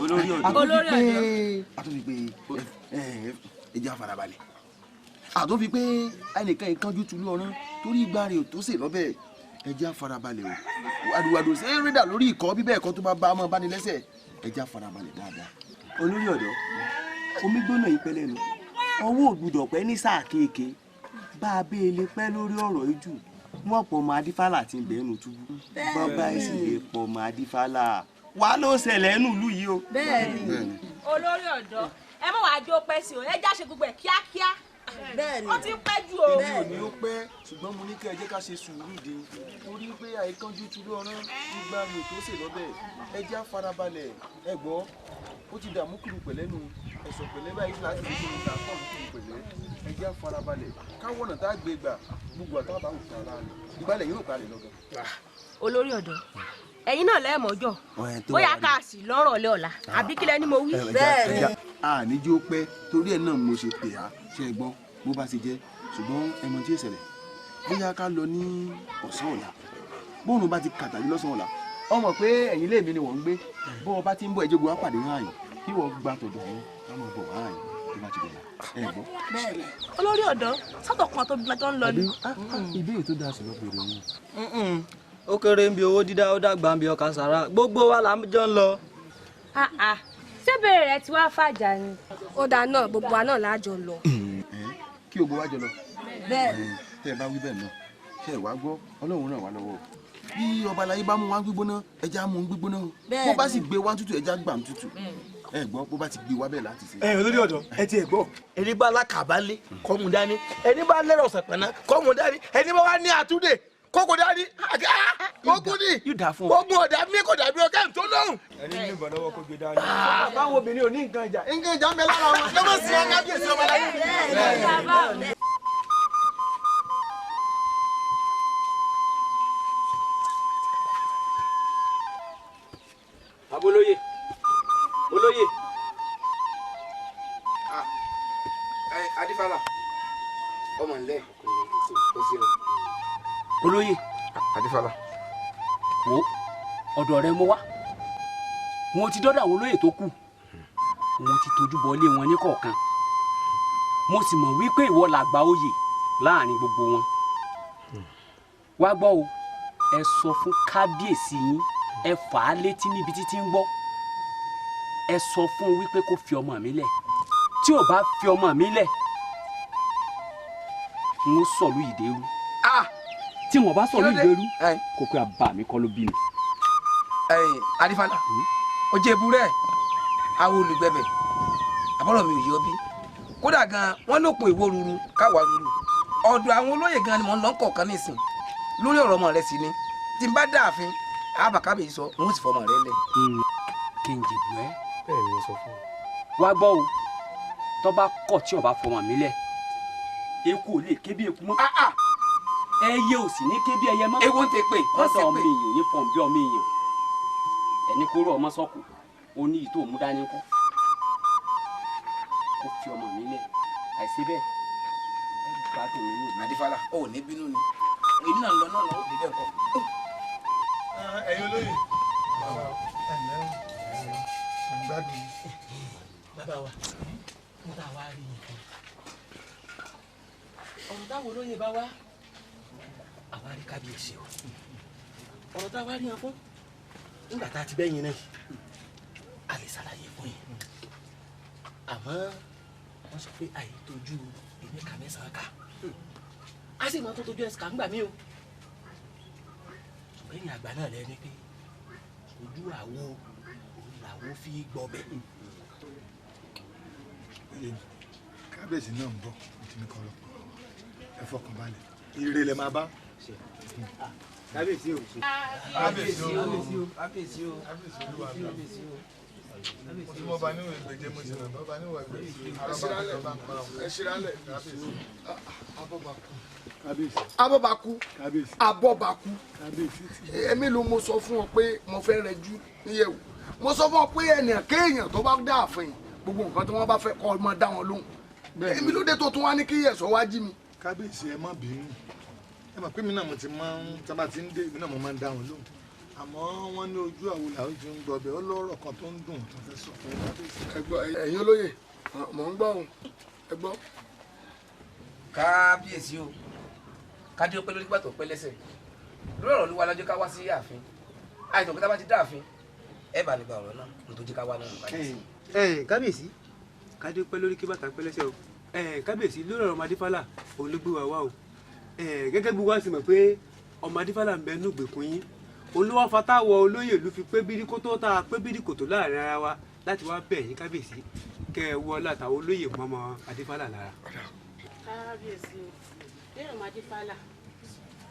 Olórí ọ̀dọ́ àtúnfi pé ẹjẹ àfarabalẹ̀, àtúnfi pé ẹnìkan ìkánjú tulú ọ̀rán torí ìgbà rẹ̀ ò tó sè lọ́bẹ̀. Ẹ jẹ́ á farabalẹ̀ o, àdùwàdù ṣe é rédà lórí ìkọ́ bí bẹ́ẹ̀ kọ́ tó bá bá ọmọ bá ní lẹ́sẹ̀. Ẹ jẹ́ á farabalẹ̀ dáadáa. Olórí ọ̀dọ́ omi gbóná yìí pẹ́lẹ́ nu ọwọ́ ògbúdọ̀ pẹ́ ní sáà kéèké bá a bẹ́ẹ̀ lè pẹ́ lórí ọ̀rọ̀ yìí jù wọ́n pọ̀ mọ́ Adífálà tí ń bẹ́ẹ̀ nu túbú bàbá ẹ̀ sì lè pọ̀ mọ́ Adífálà wà ló ṣẹlẹ̀ nù ìlú yìí o. Bẹ́ẹ̀ni olórí ọ̀dọ́ ẹ mọ̀ wàá jó pẹ́ sí o, ẹ já ṣe gbogbo ẹ̀ kíákíá. Bẹ́ẹ̀ni ó ti ń pẹ́ jù o. Èmi ò ní ó pẹ́, ṣùgbọ́n mo ní kí ẹ jẹ́ ká ṣe sùúrù dé torí pé àìkánjú tulú ọ̀rán gbígbá mi ò tó sè lọ́bẹ̀. Ẹ jẹ́ á farabalẹ̀. Ẹ gbọ́ ó ti dààmú kúrú pẹ̀lẹ́ nu ẹ̀sọ̀ pẹ̀lẹ́ báyìí láti fi kí n ta pọ̀ kúrú pẹ̀lẹ́. Ẹ jẹ́ á farabalẹ̀ káwọ́ ọ̀nà tá a gbé gbà gbogbo àtàwọn òkú ara rẹ̀ ìgbàlẹ̀ yóò balẹ̀ lọ́gàn. Olórí ọ̀dọ́ ẹ̀yin náà lẹ́ẹ̀mọ́jọ́ bóyá ká sì lọ́rọ̀ lé ọ̀la àbí kílẹ̀ ni mo wí. Bẹ́ẹ̀ni àníjó pẹ́ torí ẹ̀ náà mo ṣe pè á ṣe é gbọ́ bó bá ṣe jẹ́, ṣùgbọ́n ẹ mọ̀ tí ó ṣẹlẹ̀ bóyá ká lọ ní ọ̀sán ọ̀la bóun bá ti kàtàlí lọ́sàn ọ̀la ọmọ pé ẹ̀yìn ilé mi ni wọ́n ń gbé bó o bá ti ń bọ̀ ẹjọ́ gbọ́ wá pàdé hàn yìí kí wọ́n gba tọ̀dọ̀ wọn ká máa bọ̀ hàn yìí tó bá ti dọ̀la ẹ gbọ́. Olórí ọ̀dọ́ sọ́tọ̀ kan tó bí tó ń lọ ni. Ìbéèrè tó dáa sí lọ bèrè wọn. Ó kéré ń bi owó dídá ó dàgbà ń bi ọkà sàrà gbogbo wa là ń jọ ń lọ. Ṣé bèrè rẹ ti wá fàjà ni. Ó dáa náà gbogbo wa náà lájọ lọ. Kí gbogbo wa jọ lọ. Bẹ́ẹ̀ tẹ́ ẹ bá wí bẹ́ẹ̀ náà ṣe é wá gbọ́ Ọlọ́run ràn wá lọ́wọ́ bí ọba aláyé bá mú wa gbígbóná ẹja mú gbígbóná bó bá sì gbé wa tútù ẹja gbà ń tútù ẹ gbọ́ bó bá ti gbé wa bẹ́ẹ̀ láti ṣe. Ẹ olórí ọ̀dọ́ ẹ ti ẹ gbọ́ ẹni bá lákàbálẹ kọmú dání, ẹni bá lẹ́rọ̀ sẹpẹ̀nà kọmú dání, ẹni bá wà ní àtúndè kókó dání, ogun ni ogun ọ̀dà mi kò dàbí ọkẹ́ tó lóhùn. Ẹni ní ìbọn lọ́wọ́ kó gbé dání. Báwo obìnrin ò ní nǹkan ìjà. Nǹkan ìjà ń bẹ lára wọn lọ́mọ sí wọn kábíyèsí ọba láyé. Abolóye olóye. Adífálà ọmọ nlẹ kò sí o. Olóye. Adífálà. Wo ọ̀dọ̀ rẹ mo wá, wọn ti dọ́dọ̀ àwọn olóyè tó kù, wọn ti tójú bọ ilé wọn ní kọ̀ọ̀kan, mo sì mọ̀ wípé ìwọ làgbà oyè Láàrin gbogbo wọn. Wá gbọ́ o, ẹ sọ fún kábíyèsí yín, ẹ fà á létí níbi títí ń gbọ́. Ẹ sọ fún un wípé kó fi ọmọ mi lẹ̀. Tí ò bá fi ọmọ mi lẹ̀, n ó sọ̀lú ìdérú. Tí wọ́n bá sọ̀lú ìdérú, kò pé àbá mi kọ́ ló bí mi. Adífálà, ó jẹ́ ebúrẹ́ àwọn olùgbẹ̀bẹ̀ àbọ̀rọ̀ mi ò yọ bí. Kódà gan-an wọ́n lópin ìwó ruru káwa ruru. Ọ̀dọ̀ àwọn olóyè gan-an ni mò ń lọ kọ̀ọ̀kan nísìn. Lórí ọ̀rọ̀ ọmọ rẹ sì ni. Tí n bá dáàfin, àbàkábẹ̀ yìí sọ, n ó sì fọmọ rẹ lẹ̀. Kí n jìbù ẹ́. Bẹ́ẹ̀ ni mo sọ fún ọ. Wá gbọ́ o, tó bá kọ̀ tí ò bá fọmọ mi lẹ̀, eku ò lè ké bí eku mọ́. Ẹyẹ ò sì ní ké bí ẹyẹ mọ́. Ewu ń tẹ pé. Kọ́sọ̀ ọmọ èèyàn ní fọ̀n bí ọmọ èèyàn. Ẹni kóró ọmọ sọ́kù, ó ní ìtò mú dání kọ́. Kó fi ọmọ mi lẹ̀, àìsí bẹ́ẹ̀, ẹ gbádùn mi nù. Adífálà, ó ní bínú ni. Èmi náà ń lọ náà lọ, ó dé bẹ́ẹ̀ kọ́. Ẹ̀yin olóyè, ẹ̀lẹ́ o, gbádùn. Bàbá wa, ń tà wá rí nǹkan. Ọ̀rọ̀ táwọn olóyè bá wá, àwa rí kábíyèsí o. Ọ̀rọ̀ táwa rí wọn fún, nígbà tá a ti bẹ́yìn náà, a lè ṣàlàyé fún yín. Àmọ́ wọ́n sọ pé àìtójú èmi kà mẹ́sàn-án kà. A sì máa tó tójú ẹ̀sìn kà ń gbà mí o. Ṣùgbọ́n ẹ̀yìn àgbà náà lẹ́ni pé ojú àwo òun làwo fi gbọbẹ̀. Kábíyèsí náà ń bọ̀, mo ti ní kọ́ lọ. Ẹ fọkàn balẹ̀, ire lẹ máa bá. Kábíyèsí o. Kábíyèsí o. Kábíyèsí o. Kábíyèsí o. Mo ti mọ ọba níwọ̀n ẹgbẹ̀jẹ̀, mo ti mọ ọba níwọ̀n ẹgbẹ̀jẹ̀. Ẹ ṣíralẹ̀. Abọ́bakú. Abọ́bakú. Abọ́bakú. Èmi ló mo sọ fún ọ pé mo fẹ́ rẹjú níyẹ̀wò. Mo sọ fún ọ pé ènìyàn kéèyàn tó bá dá àfin gbogbo nǹkan tí wọ́n bá fẹ́ kọ́ ọmọ dá wọn lóhùn. Èmi ló dé tó tún wá ní kí ẹ̀sọ́ wá jí mi. Kábíyèsí, ẹ má bínú. Ẹ mọ̀ pé mi náà mo ti máa ń tábà tí ń dé, èmi náà mo máa ń dá wọn lóhùn. Àmọ́ wọ́n ní ojú àwo làwọn ti ń gbọbẹ̀, ó lọ́rọ̀ kan tó ń dùn tó fẹ́ sọ fún kábíyèsí. Ẹ gbọ́, ẹ̀yin olóyè, mò ń gbọ́ òun. Ẹ gbọ́. Kábíyèsí o, kádé ó pẹ́ lórí pàtó pẹ́ lẹ́sẹ̀. Lórí ọ̀rọ̀ Olúwa lọ́jọ́ ká wá sí ààfin. Àìsàn pé tá bá ti dá ààfin, ẹ bá lè gba ọ̀rọ̀ náà, n tó jẹ́ ká wá náà kábíyèsí. Kábíyèsí, kádé ó pẹ́ lórí kí bàtà pẹ́ lẹ́sẹ̀ o. Kábíyèsí, lórí ọ̀rọ̀ ọmọ Adífálà, òun ló gbé wa wá o. Gẹ́gẹ́ bí wá sí mọ̀ pé ọmọ Adífálà ń bẹ nínú ìgbèkùn yín. Olúwa fatáwọ olóyè ìlú fi pé bírí kó tó tá a pé bírí kòtó láàrin ara wa láti wá bẹ̀ yín kábíyèsí kẹ́ ẹ wọ látàwọn olóyè mọ́mọ́ Adífálà lára. Kábíyèsí o, lérò ọmọ Adífálà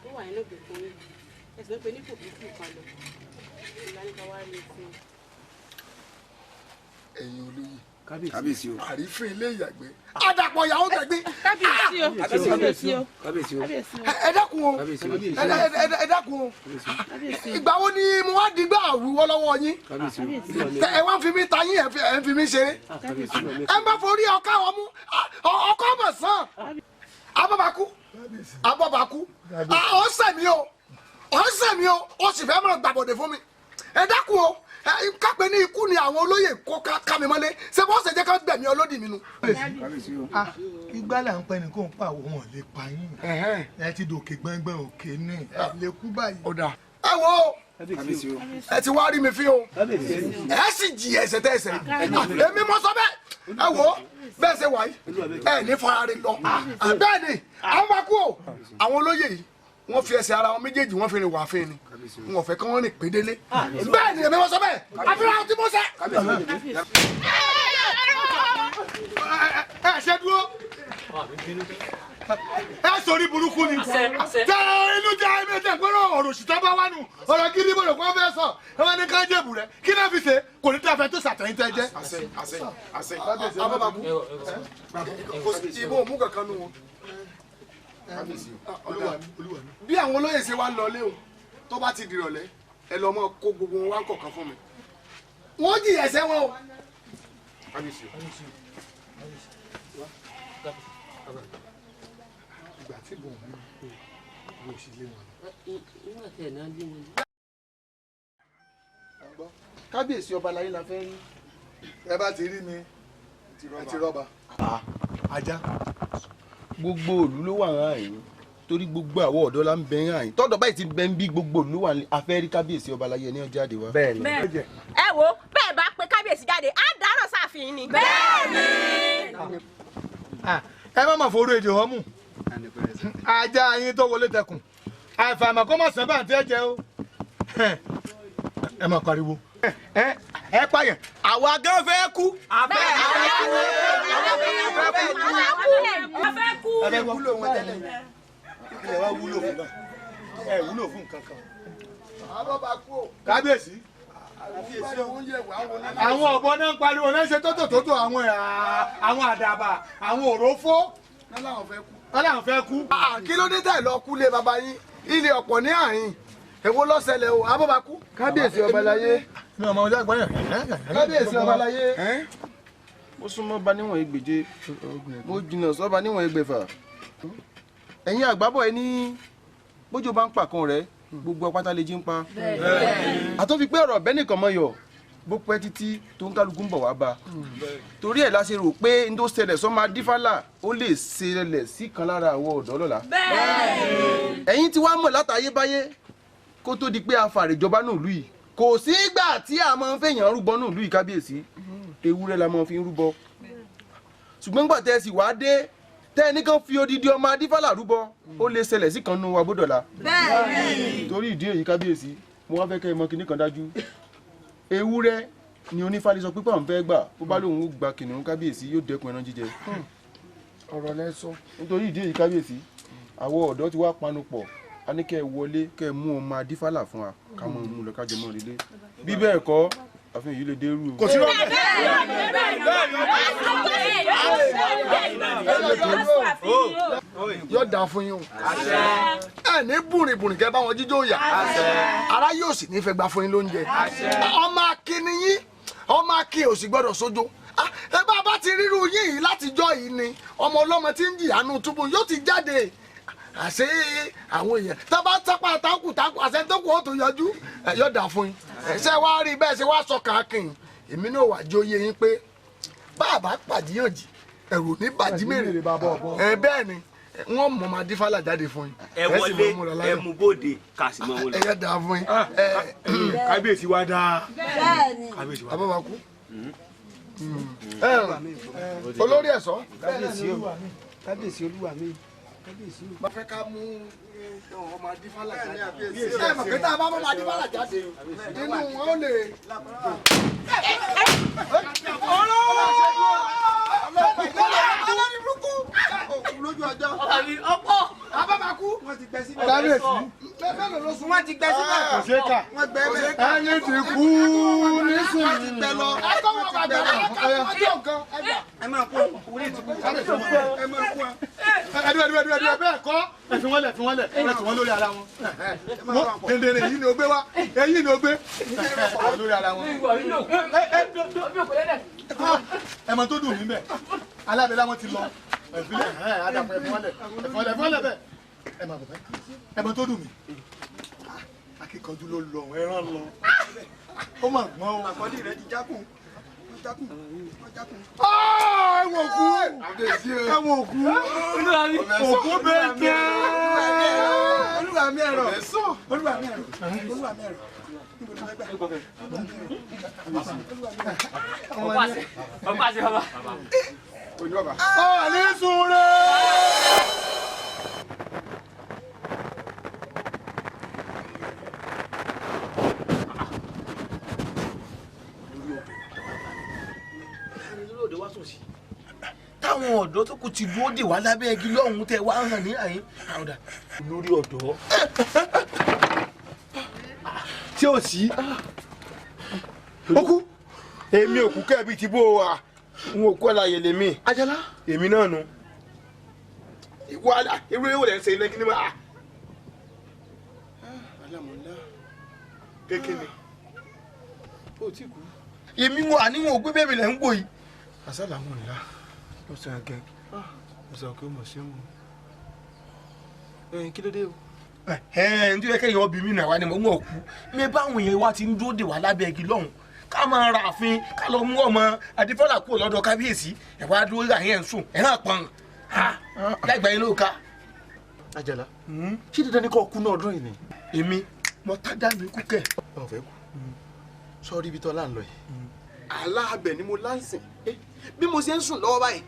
tó wà nínú ìgbèkùn yín, ẹ̀sìn pé ní kò bí kù kan lọ, ìlànà wa rí i fún un. Ẹ̀yin olóyè, Kábíyèsí o. Àrífín ilé ìyàgbẹ́. Àdàpọ̀ ìyàwó tẹ̀gbẹ́. Kábíyèsí o. Kábíyèsí o. Kábíyèsí o. Ẹ dákun o. Ẹ dákun o. Ìgbà wo ni mo wá digbá àwíwọ́ lọ́wọ́ yín? Ẹ wá ń fi mí ta yín, ẹ ń fi mí ṣeré. Ẹ ń bá forí ọkọ ọmú, ọkọ ọmọ sàn. Abọ́bakú. Abọ́bakú. Ó sẹ̀mí o. Ó sẹ̀mí o. Ó sì fẹ́ máa gbàbọ̀dẹ̀ fún mi. Ẹ dákun o. Kápẹ́ ní ikú ni àwọn olóyè kó ká mi mọ́lé ṣé bó ṣe jẹ́ ká gbẹ̀mí ọlọ́dì mi nu. Igbá là ń pẹ́ ni kó ń pa àwọn lè pa yín. Ẹ ti dòkè gbẹ́ngbẹ́ng òkè ní ẹ lè kú báyìí. Ẹ wo ẹ ti wá rí mi fín o, ẹ sì jì ẹsẹ̀ tẹ́ ẹsẹ̀ èmi mọ sọ bẹ́ẹ̀. Ẹ wo bẹ́ẹ̀ ṣe wà yìí, ẹ ní fara rẹ lọ. Bẹ́ẹ̀ ni àwọn bá kú o, àwọn olóyè yìí wọ́n fi ẹsẹ̀ ara wọn méjèèjì wọ́n fi rìn wà fún ni, wọn fẹ́ kí wọ́n rìn pédélé. Bẹ́ẹ̀ ni èmi wọ́n sọ bẹ́ẹ̀, àfihàn tí mo sẹ́. Ẹ ṣe dúró, ẹ sọrí burúkú ni. Tẹ inú jẹ ẹni tẹ gbọ́dọ̀ ọ̀rọ̀ òṣìṣẹ́ bá wà nù, ọ̀rọ̀ gidi bọ̀dọ̀ kó fẹ́ sọ, ẹ wọ́n ní ká jẹ̀bù rẹ, kí náà fi ṣe kò ní tàfẹ́ tó sàtẹ̀yìn tẹ jẹ́. Abọ́bakú, ìbò òmù kankan nù wọn. Bí àwọn olóyè ṣe wá lọ léwu tó bá ti dìrọ̀lẹ́, ẹ lọ mọ kó gbogbo wọn wá kọ̀ọ̀kan fún mi. Wọ́n jìyà ẹ̀ṣẹ̀ wọn o. Ìgbà tí bò ń mú wo sí lé wọn. Nígbà tí ẹ̀ náà lé wọn. Kábíyèsí ọba láyé la fẹ́ rí. Ẹ bá ti rí mi, ẹ ti rọ́ba. Ajá, Gbogbo òlú ló wà hàn yín torí gbogbo àwọn ọ̀dọ́ la ń bẹ hàn yín tọ́dọ̀ báyìí ti bẹ ń bí gbogbo òlú wà ní afẹ́ rí kábíyèsí ọba aláyé ní ọjọ́ àdéwà. Bẹ́ẹ̀ni. Ẹ wo bẹ́ẹ̀ bá pe kábíyèsí jáde á dáràn sáàfin ni. Bẹ́ẹ̀ni. Ẹ má mà forú èdè ọmú ajá yín tó wọlé tẹkùn àìfàmà kó má sàn bá àti ẹ̀jẹ̀ o ẹ má pariwo ẹ pààyàn àwa gan fẹ́ kú. A fẹ́ kú. Ẹ wúlò wọn tẹ́lẹ̀ ilẹ̀ wa wúlò fún náà ẹ wúlò fún nǹkan kan. Kábíyèsí àwọn ọ̀bọ náà ń pariwo náà ń ṣe tótòtótò àwọn àdàbà àwọn òrófó wọ́n làwọn fẹ́ kú. Kí ló dé tẹ̀ lọ kú lé baba yín ilé ọ̀pọ̀ ní àyín èwo ló ṣẹlẹ̀ o abọ́bakú. Kábíyèsí ọba aláyé. Kábíyèsí ọba aláyé. Mo súnmọ́ ba níwọ̀n ẹgbẹ̀je mo jìnnà sọ́ba níwọ̀n ẹgbẹ̀fà ẹ̀yin àgbábọ̀ ẹ ní bójú bá ń pàkan rẹ̀ gbogbo apáta lè jí ń pa àtúnfi pé ọ̀rọ̀ ọ̀bẹ nìkan mọ́ yọ bó pẹ́ títí tó ń kálukú ń bọ̀ wá bá torí ẹ̀ la ṣe rò pé n tó ṣẹlẹ̀ sọ́mọ adífálà ó lè ṣẹlẹ̀ sí kan lára àwọn ọ̀dọ́ lọ́la ẹ̀yin tí wàá mọ̀ látayébáyé kó tó di pé a fàrèjọba náà lù yìí kò sígbà tí a máa ń fẹ̀yàn rúbọ náà lù yìí kábíyèsí ewúrẹ́ la máa fi ń rúbọ ṣùgbọ́n gbà tẹ́ ẹ sì wá dé tẹ́ ẹ nìkan fi odidi ọmọ adífálà rúbọ ó lè ṣẹlẹ̀ sí kan nù wa gbọ́dọ̀la torí ìdí èyí kábíyèsí mo wá fẹ́ kẹ́ ẹ mọ kinní kan dájú ewúrẹ́ ni onífálí sọ pípa òun fẹ́ gbà bó bá lóun ó gba kìnìún kábíyèsí yóò dẹ́kun ẹran jíjẹ. Ọ̀rọ̀ lẹ sọ. Nítorí ìdí èyí kábíyèsí àwọn ọ̀dọ́ ti wá panu pọ̀ a ní kẹ́ ẹ wọlé kẹ́ ẹ mú ọmọ adífálà fún wa ká mọ mú lọ ká jẹ mọ́ nílé bí bẹ́ẹ̀ kọ́ àfihàn yìí lè dérú. Kò sí rọ́ọ̀bẹ̀. Yóò dáa fún yín o ẹ ní bùrìbùrì kẹ́ bá wọn jíjó yà ara yóò sì ní fẹ́ gbà fún yín lóúnjẹ ọmọ akin ni yín ọmọ akin ò sì gbọ́dọ̀ sójó ẹ bá bá ti ríru yín yìí látijọ́ yìí ni ọmọ ọlọ́mọ tí ń jìyà nù túbú yóò ti jáde àṣé àwọn èèyàn tá bá sápá tákù tákù àṣẹ tó kù ó tó yọjú yóò dáa fún yín ṣé wàá rí bẹ́ẹ̀ ṣe wàá sọ kàákìn èmi náà wàá jó yé yín pé bá a bá pàdíyànjì ẹ̀rù ní bàjímèrè ẹ bẹ́ẹ̀ ni wọ́n mọ̀ máa dífálà jáde fún yín. Ẹ wọlé ẹ mú bóde ká sì mọ wọn lọ. Ẹ yẹ dáa fún yín. Kábíyèsí wa dáa. Bẹ́ẹ̀ni. Abọ́bakú. Olórí ẹ̀ṣọ́. Kábíyèsí olúwa mi. Bá fẹ́ ká mú ọmọ adífálà jáde. Ẹ mọ̀ pé tá a bá mọ́ ọmọ adífálà jáde inú wọn ó lè. Kábíyèsí. Wọ́n ti gbẹ síbẹ̀. Kò ṣeé kà. Wọ́n gbẹ bẹ́ẹ̀. Ẹyin ti kú nísìnyí. Wọ́n ti gbẹ lọ. Ẹ máa kú orí ti kú. Ẹ máa kú. Ẹdú ẹdú ẹdú ẹdú bẹ́ẹ̀ kọ́ ẹ fi wọ́n lẹ̀ fi wọ́n lẹ̀ ẹ tù wọ́n lórí ara wọn. Dèndèrè yìí ni o gbé wá èyí ni o gbé lórí ara wọn. Ẹ mọ tó dùn mí bẹ́ẹ̀ alábẹ́lá wọn ti lọ ẹ̀fílẹ̀ ẹ̀ adàpọ̀ ẹ fi wọ́n lẹ̀ ẹ fi wọ́n lẹ̀ bẹ́ẹ̀ ẹ máa bọ̀ bẹ́ẹ̀ ẹ mọ tó dùn mí. Akíkanjú ló lọ ẹran lọ ó mà gbọ́n o. Àkọ́lé rẹ ti jákùn. Ẹ wò kú ẹ wò kú òkú bẹ́ẹ̀ jẹ́. Olúwa mi ẹ̀rọ olúwa mi ẹ̀rọ olúwa mi ẹ̀rọ. Ọ̀ ní sùúrù. Táwọn ọ̀dọ́ tó kù ti dúró dè wá lábẹ́ igi lọ́hùn-ún tẹ wá hàn ní àyín àròdà lórí ọ̀dọ́. Tí ò sí ó kú èmi ò kú kẹ́ẹ̀bí ti bó wa n ò kú àlàyé lèmi. Ajala èmi náà nu ìwọ irú ewu lẹ́ ń ṣe iná kí ni mà. Alámọ̀lá kékeré ó ti kú. Èmi wọn àníwọ̀n ògbé bẹ́ẹ̀ mi lẹ́ ń wò yìí. Asálàmọ̀lá lọ́sàn-án gẹ́ lọ́sàn-án kí ó mọ̀ sí wọn. Kí ló dé o? Ẹ ǹ tí ó yẹ kẹ́yìn ọbì mi náà wá ni mo ń wọ̀ kú mi báwọn èèyàn wa ti ń dúró dè wá lábẹ́ igi lọ́hùn ká máa ra àfin ká lọ mú ọmọ adífọ́là kúrò lọ́dọ̀ kábíyèsí ẹ̀ wá dúró rà yẹn ń sùn ẹ̀ náà pọ̀n Láìgbà yín ló ká. Àjàlá ṣé dandan ni kò kú náà ọdún yìí ni. Èmi mo tájà mi kú kẹ. Ọ̀ fẹ́ kú sọ́ọ́rí ibi tọ́lá ń lọ yìí. Aláàbẹ̀ ni mo láǹsìn bí mo ṣe ń sùn lọ́wọ́ báyìí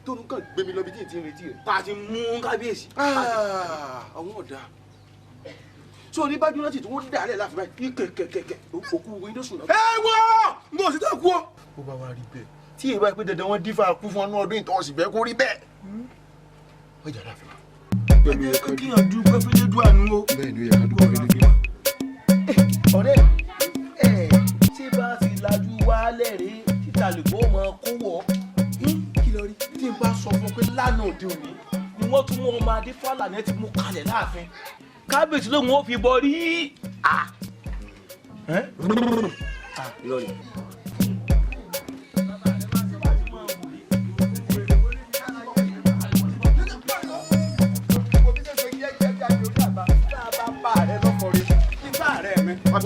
tó ń kàn gbé mi lọ bí tí n ti ń retí rẹ̀. Tá a ti mú kábíyèsí. Àwọn ọ̀dà so ní bájú láti tí wọ́n dà á lẹ̀ láàfin báyìí kẹ̀kẹ̀kẹ̀ òkú iná sùn lọ. Ẹ wọ́ mo sì tẹ́ kú ọ. Ó bá wa rí bẹ́ẹ̀ tí èyí bá pé dandan wọ́n dífá kú fún ọdún ọdún ìtọ́ ọ̀sìn bẹ́ẹ̀ kó rí bẹ́ẹ̀. Wọ́n jà láàfin. Pẹ̀lú ẹ̀ka kíyànjú pẹ́fẹ́lẹ́dùn àánú o. Bẹ́ẹ̀ ni ó yẹ ká dúpẹ́ fẹ́lẹ́dùn. Ọ̀rẹ́ ẹ̀ tí bá ti lajú wálẹ̀ rí títa lè kó mọ kó wọ̀. Kí ló rí tí n bá sọ fún ọ pé lánàá òde òní ni wọ́n tún mú ọmọ Adéfálà ní ẹ ti mú kalẹ̀ láàfin. Kábíyèsí lòun ó fi bọ rí.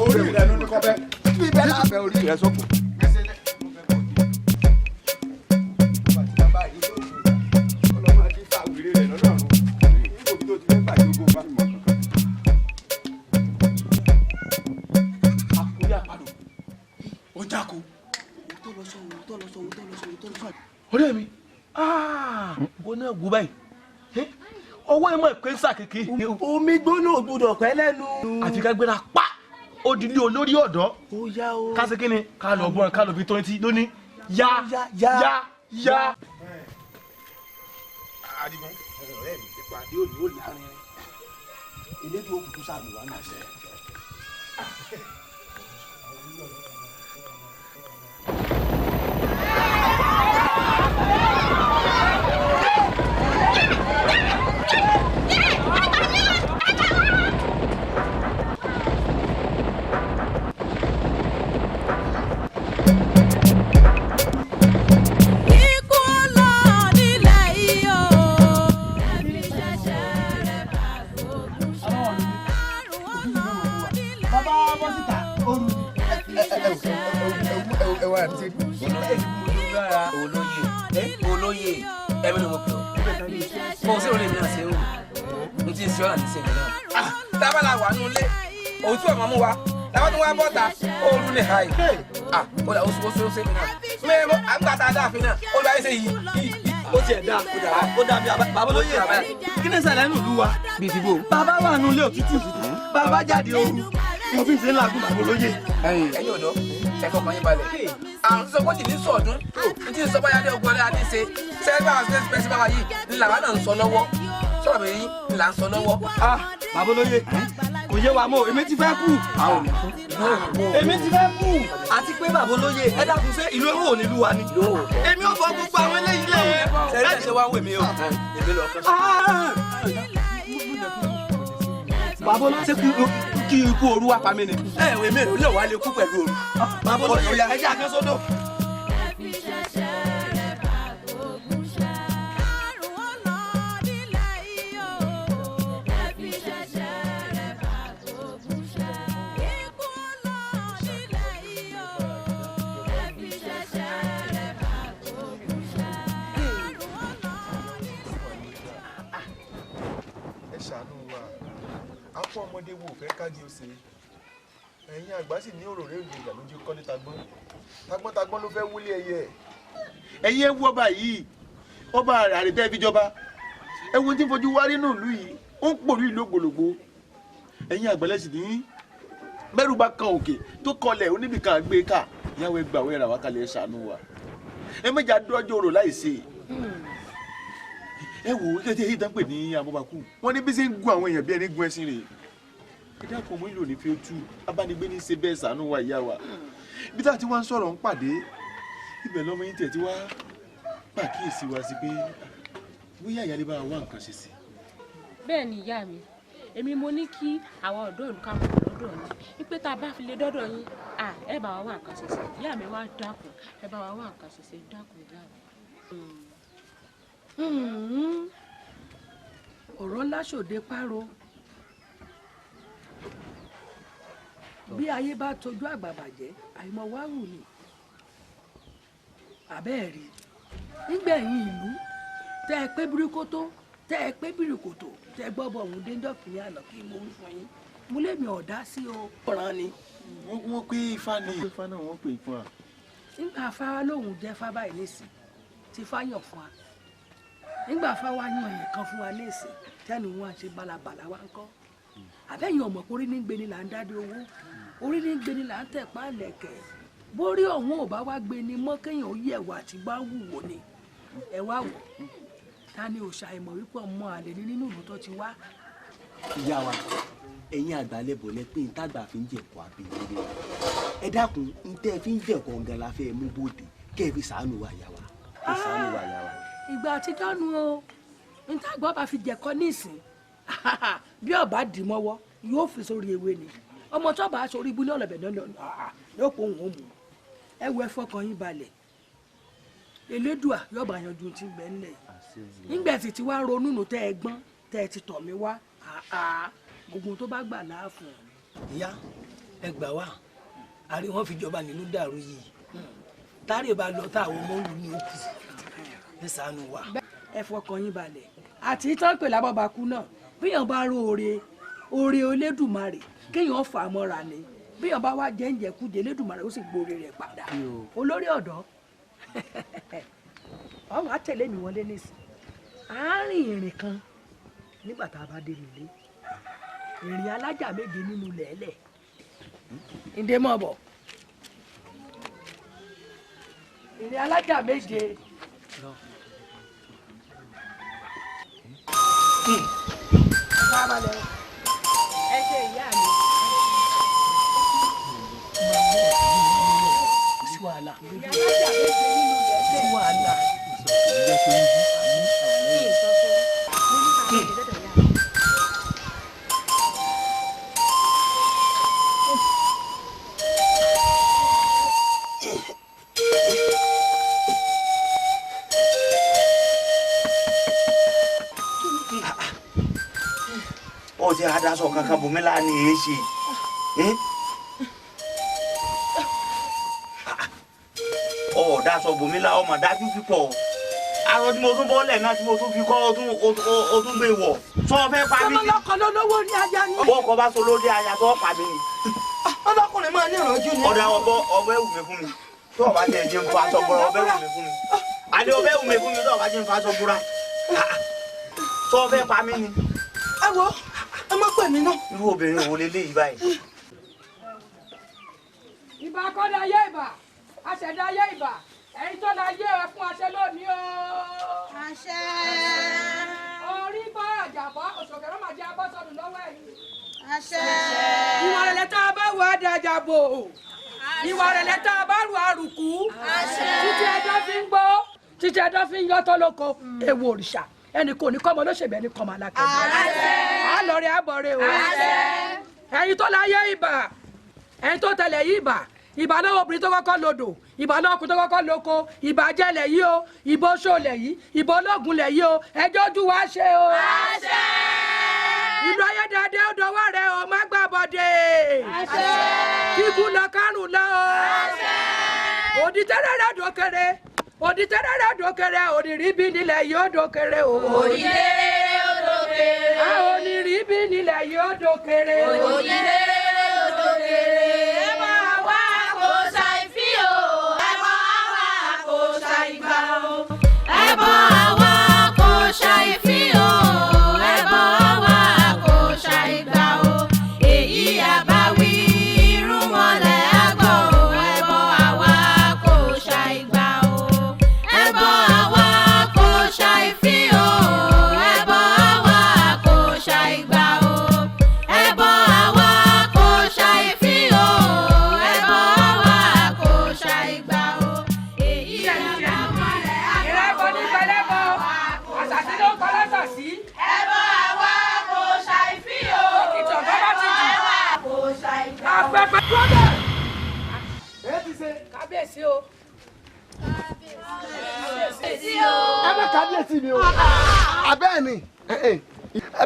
Orí rẹ ló ní kọ́ bẹ́ẹ̀ bí bẹ́ẹ̀ lábẹ́ orí rẹ sọ́kù. Ọ̀rẹ́ mi wo náà wo báyìí ọwọ́ ẹ̀ mọ̀ pé ń sàkéké. Omi gbóná ò gbọdọ̀ pẹ́ lẹ́nu. Àfi ká gbéra pa ó di ilé olórí ọ̀dọ́. Ó yá o. Ká ṣe kí ni ká lọ bọ́n ká lọ fi tó etí lónìí yá yá yá. Adigun ọ̀rẹ́ mi ìpàdé òní ó láàrin elédùn òkùnkùn sáà mi wà náà ṣe. Ikú lọ nílẹ̀ yìí o. Ẹbí ṣẹ̀ṣẹ̀ rẹ̀ bá gbógun ṣe. Àrùn ó lọ nílẹ̀ yìí o. Ẹbí ṣẹ̀ṣẹ̀ rẹ̀ bá gbógun ṣe. Olóyè olóyè ẹ̀mí ló mọ̀ pé ọ́ mo sì rò lè mìíràn ṣe ń rò n ti ṣe ọ̀nà níṣẹ́ mi náà. Tábàlà wà nù ilé òun tí ọmọ mú wa tábà tó wá bọ́ta ooru ní ha yìí ó dà oṣù oṣù oṣù mi náà mẹ́rin àgbà tá a dáàfin náà ó lọ ayé ṣe yìí yìí. Ó tiẹ̀ dá ó dá bí bàbá olóyè kí ni ṣẹlẹ̀ nù lú wa. Bíi ti bò. Bàbá wà nù ilé òtútù bàbá jáde ooru mo fi ṣe ń làágùn bàbá olóyè. Ẹ̀yin ọ̀dọ́ ẹ fọkàn yín balẹ̀ àrùn sísọ kọ́jì ní sọ̀dún ní tí ń sọ báyà dé ogun ọ̀rẹ́ adé ṣe sẹ́gbà àwọn ṣe báwa yìí ní làwa náà ń sọ lọ́wọ́ sọ̀rọ̀ mi yín ní là ń sọ lọ́wọ́. Bàbá olóyè kò yé wa mọ́ èmi ti fẹ́ kú. Èmi ti fẹ́ kú. Àti pé bàbá olóyè ẹ dákun ṣé ìlú ewé ò nílùú wa ni. Èmi ò fọ gbogbo àwọn eléyìí lẹ. Sẹ́yìn tẹ̀sẹ̀ wá ń wè mí o èmi lọ kán. Bàbá olóyè ṣé kí ikú ooru wá pa mí ni. Ẹ ẹ èmi ò lè wá lè kú pẹ̀lú ooru. Bàbá olóyè ẹ jẹ́ àkẹ́sọ́dọ̀. Ẹbí ṣẹ̀ṣẹ̀ rẹ̀ bá gbógun ṣe. Àrùn ó lọ nílẹ̀ yìí o. Ẹbí ṣẹ̀ṣẹ̀ rẹ̀ bá gbógun ṣe. Ikú ó lọ nílẹ̀ yìí o. Ẹbí ṣẹ̀ṣẹ̀ rẹ̀ bá gbógun ṣe. Àrùn ó lọ nílẹ̀ yìí o. Ẹ ṣàánú wa akọ ọmọdé wo fẹ́ kájí ó ṣe ẹ̀yin àgbà sì ní òròrè ìgbìyà lójú kọ́lé tagbọ́n tagbọ́n tagbọ́n ló fẹ́ wúlé ẹyẹ. Ẹ̀yin ẹ wo ọba yìí ọba àrètẹ́ fi jọba ẹ wo tí ń fojú wárí nù ìlú yìí ó ń pòlú ìlú ògbòlògbò ẹ̀yin àgbẹ̀lẹ̀ sì ní bẹ́rù bá kan òkè tó kọlẹ̀ oníbìkan àgbé ká ìyàwó ẹgbàá wẹ́rà wákàlẹ̀ ẹ ṣàánú wa ẹ mẹ́jà dọ́jọ́ òrò láì ṣe ẹ wò ó kẹ́tẹ́ èyí tán pè ní amúbakú wọ́n ní bí ṣe ń gun àwọn èèyàn bí ẹni gun ẹṣin rèé ẹ dákun ọmọ ìlú ò ní fi ojú abánigbé ní ṣe bẹ́ẹ̀ ṣàánú wa ìyá wa bí táà tí wọ́n ń sọ̀rọ̀ ń pàdé ibẹ̀ lọ́mọ yín tẹ̀ tí wá pàkíyèsí wa sí pé bóyá ìyáálé bá wa nǹkan ṣe sí. Bẹ́ẹ̀ ni ìyá mi èmi mo ní kí àwa ọ̀dọ́ ìlú ká mọ̀ lọ́dọ̀ yín wípé tá a bá fi lè dọ́dọ̀ yín ẹ bá wa wá nǹkan ṣe sí ìyá mi wá dákun ẹ bá wa wá nǹkan ṣe sí dákun ìyá mi. Ọ̀rọ̀ ńlá ṣòde páro bí ayé bá tojú àgbà bàjẹ́ àìmọ̀ wá wù ní àbẹ́ẹ̀rí nígbẹ̀yìn ìlú Tẹ́ ẹ pé bíríkótó, tẹ́ ẹ pé bíríkòtò, tẹ́ ẹ gbọ́ bọ̀ òun dé ńjọ́ kìíní àná kí mo wí fún yín. Mo lé mi ọ̀dá sí o. Ọ̀ràn ni. Wọ́n pé ifá ni. Ifá náà wọ́n pè fún wa. Nígbà afárá lòun jẹ́ fá báyìí nísìn, tí fá yàn fún wa. Nígbà afá wa yan èèyàn kan fún wa nísìn, tẹ́nu wọn ṣe balabàlà wa ń kọ́. Àbẹ́yìn ọmọ pé orí ní gbeni là ń dádé owó, orí ní gbeni là ń tẹ̀pá lẹ̀kẹ̀. Bórí ọ̀hún ò bá wá gbeni mọ́ kéèyàn ó yẹ̀wò àti bá wùwò ni. Ẹ wá wò, ta ni òòṣà ìmọ̀ wípé ọmọ àlè ní nínú ìlú tó ti wá. Ìyá wa, ẹ̀yin àgbàlẹ̀bọ̀ lẹ pé ntàgbà fi ń jẹ̀kọ́ abẹ́rẹ́. Ẹ dákun, ntẹ́ fi ń jẹ̀kọ́ gan la fẹ́ mú bóde kẹ́ ẹ fi ṣàánú wa ìyá wa. Ẹ ṣàánú wa ìyá wa. Ìgbà àtijọ́ nu o, ntàgbà bá fi jẹ̀kọ́ nísìn, bí ọba dì mọ́wọ́ yóò fi sórí ewé ni. Ọmọ tó bá sórí ibú ní ọ̀lẹ̀bẹ̀ náà yóò pọ̀ òun ó mú. Ẹ wo, ẹ fọkàn yín balẹ̀. Elédùà yóò bá yanjú ti gbẹ́ ńlẹ̀. Nígbà tí tí wàá ronú nù tẹ́ ẹ gbọ́n tẹ́ ẹ ti tọ̀ mí wá, gbogbo tó bá gbà láàfún. Ìyá, ẹ gbà wá, àrí wọn fi jọba nílùú dàrú yìí. Tárè bá lọ táwọn ọmọ òlù ní òkú, ẹ ṣàánú wa. Ẹ fọkàn yín balẹ̀. Àti tán pè lábọ́bakú náà, bíyàn bá ró oore, oore Olódùmarè kéèyàn fà á mọ́ra ni. Bíyàn bá wá jẹ́ ǹjẹ́kújẹ, Olódùmarè ó sì gbóore rẹ̀ padà. Olórí ọ̀dọ́, ọ̀hún á tẹ̀lé mi wọlé nísìn. Àárín ìrìn kan nígbà tá a bá dé nílé, ìrìn alájà méje nínú lẹ́lẹ̀. Ǹdẹ́ mọ̀ bọ̀. Ìrìn alájà méje. Ẹ ṣe ìyá mi. Kò sí wàhálà. Ìrìn alájà méje nínú lẹ́lẹ̀. Kò sí wàhálà. Ó ti adaṣọ kankan bùnmi láàánú yìí ṣe. Ọ daṣọ bùnmi lá, ọmọ dájú pípọ̀. Aṣọ tí mo tún bọ́lẹ̀ náà tí mo tún fi kọ́, o tún gbé wọ̀. Sọ fẹ́ pa mí. Ọmọlọ́kọ lólówó ní aya ni. Bọ́kọ bá so lórí aya tó pa mí ni. Ọlọ́kùnrin máa ní ìrànjú ni. Ọ̀dà ọbẹ̀ wù mí fún mi. Tó o bá jẹ́ jẹ́ ń fa aṣọ búra, ọbẹ̀ wù mí fún mi. Àní ọbẹ̀ wù mí fún mi tó o bá jẹ́ ń fa aṣọ búra. Sọ fẹ́ pa mí ni. Ẹ wo, ẹ má pè mí náà. Irú obìnrin wo leléyìí báyìí? Ìbà kọ́dà ayé, ìbà aṣẹ̀dá ayé, ìbà ẹ̀yin tó la yé ẹ fún aṣẹ lónìí o. Àṣẹ. Orí bá àjàbá òṣòkèrè máa jẹ abọ́sọ̀nù lọ́wọ́ ẹ̀yìn. Àṣẹ. Ìwà rẹ̀lẹ̀ tá a bá wọ àdàjàbò. Ìwà rẹ̀lẹ̀ tá a bá rù àrùkù. Àṣẹ. Títí ẹjọ́ fi ń gbó, títí ẹjọ́ fi ń yọ́tọ́ lóko, èwo òrìṣà. Ẹnì kò ní kọ́mọ lóṣèbí, ẹnì kọ́mọ alákẹ́mi. Àlọ́rẹ̀ àbọ̀rẹ̀ o. Ẹ̀yin tó láyé ìbà, ẹ̀yin tó tẹ̀lẹ̀ yìí ìbà, ìbà náà obìnrin tó kọ́kọ́ lodò, ìbà náà ọkùnrin tó kọ́kọ́ loko, ìbà jẹ́ lẹ̀ yìí o, ìbà oṣó lẹ̀ yìí, ìbà ológun lẹ̀ yìí o, ẹjọ́ ojú wa ṣe o. Ìlú ayédáadé ó dọwọ́ rẹ o, má gbà bọ̀dé. Kíkú lọ kárùn lọ o. Òdìtẹ́rẹ́ rẹ̀ dókèrè, òdìtẹ́rẹ́ rẹ̀ dókèrè, òdìríbi nílẹ̀ yìí ó dókèrè o. Òdìtẹ́rẹ́ ó dókèrè. A ò ní rí bí nílẹ̀ yìí ó dókèrè. Òdìtẹ́rẹ́ ó dókèrè. Ẹ máa wá kó ṣàìfí o, ẹ máa wá kó ṣàìgbà o. Ẹ bọ́ àwa kó ṣàìfí o, ẹ bọ́ àwa kó ṣàìgbà o. Èyí àbáwí irúnmọlẹ̀ àgbọ̀ o, ẹ bọ́ àwa kó ṣàìgbà o. Ẹ bọ́ àwa kó ṣàìfí o, ẹ bọ́ àwa kó ṣàìgbà o. Ẹ bọ́ àwa kó ṣàìfí o, ẹ bọ́ àwa kó ṣàìgbà o. Èyí àbáwí Ìrẹ́bọ ní pẹlẹ́bọ, àṣàṣì ló ń kọ́ lọ́sàsí. Ẹ bọ́ àwa kò ṣàìfí o. Òkìtì ọ̀gá bá ti jù. Kò ṣàìgbà o. Afẹ́fẹ́ dúró. Ẹ ti ṣe. Kábíyèsí o. Kábíyèsí o. Ẹ bẹ kábíyèsí mi o. Abẹ́ẹ̀ ni,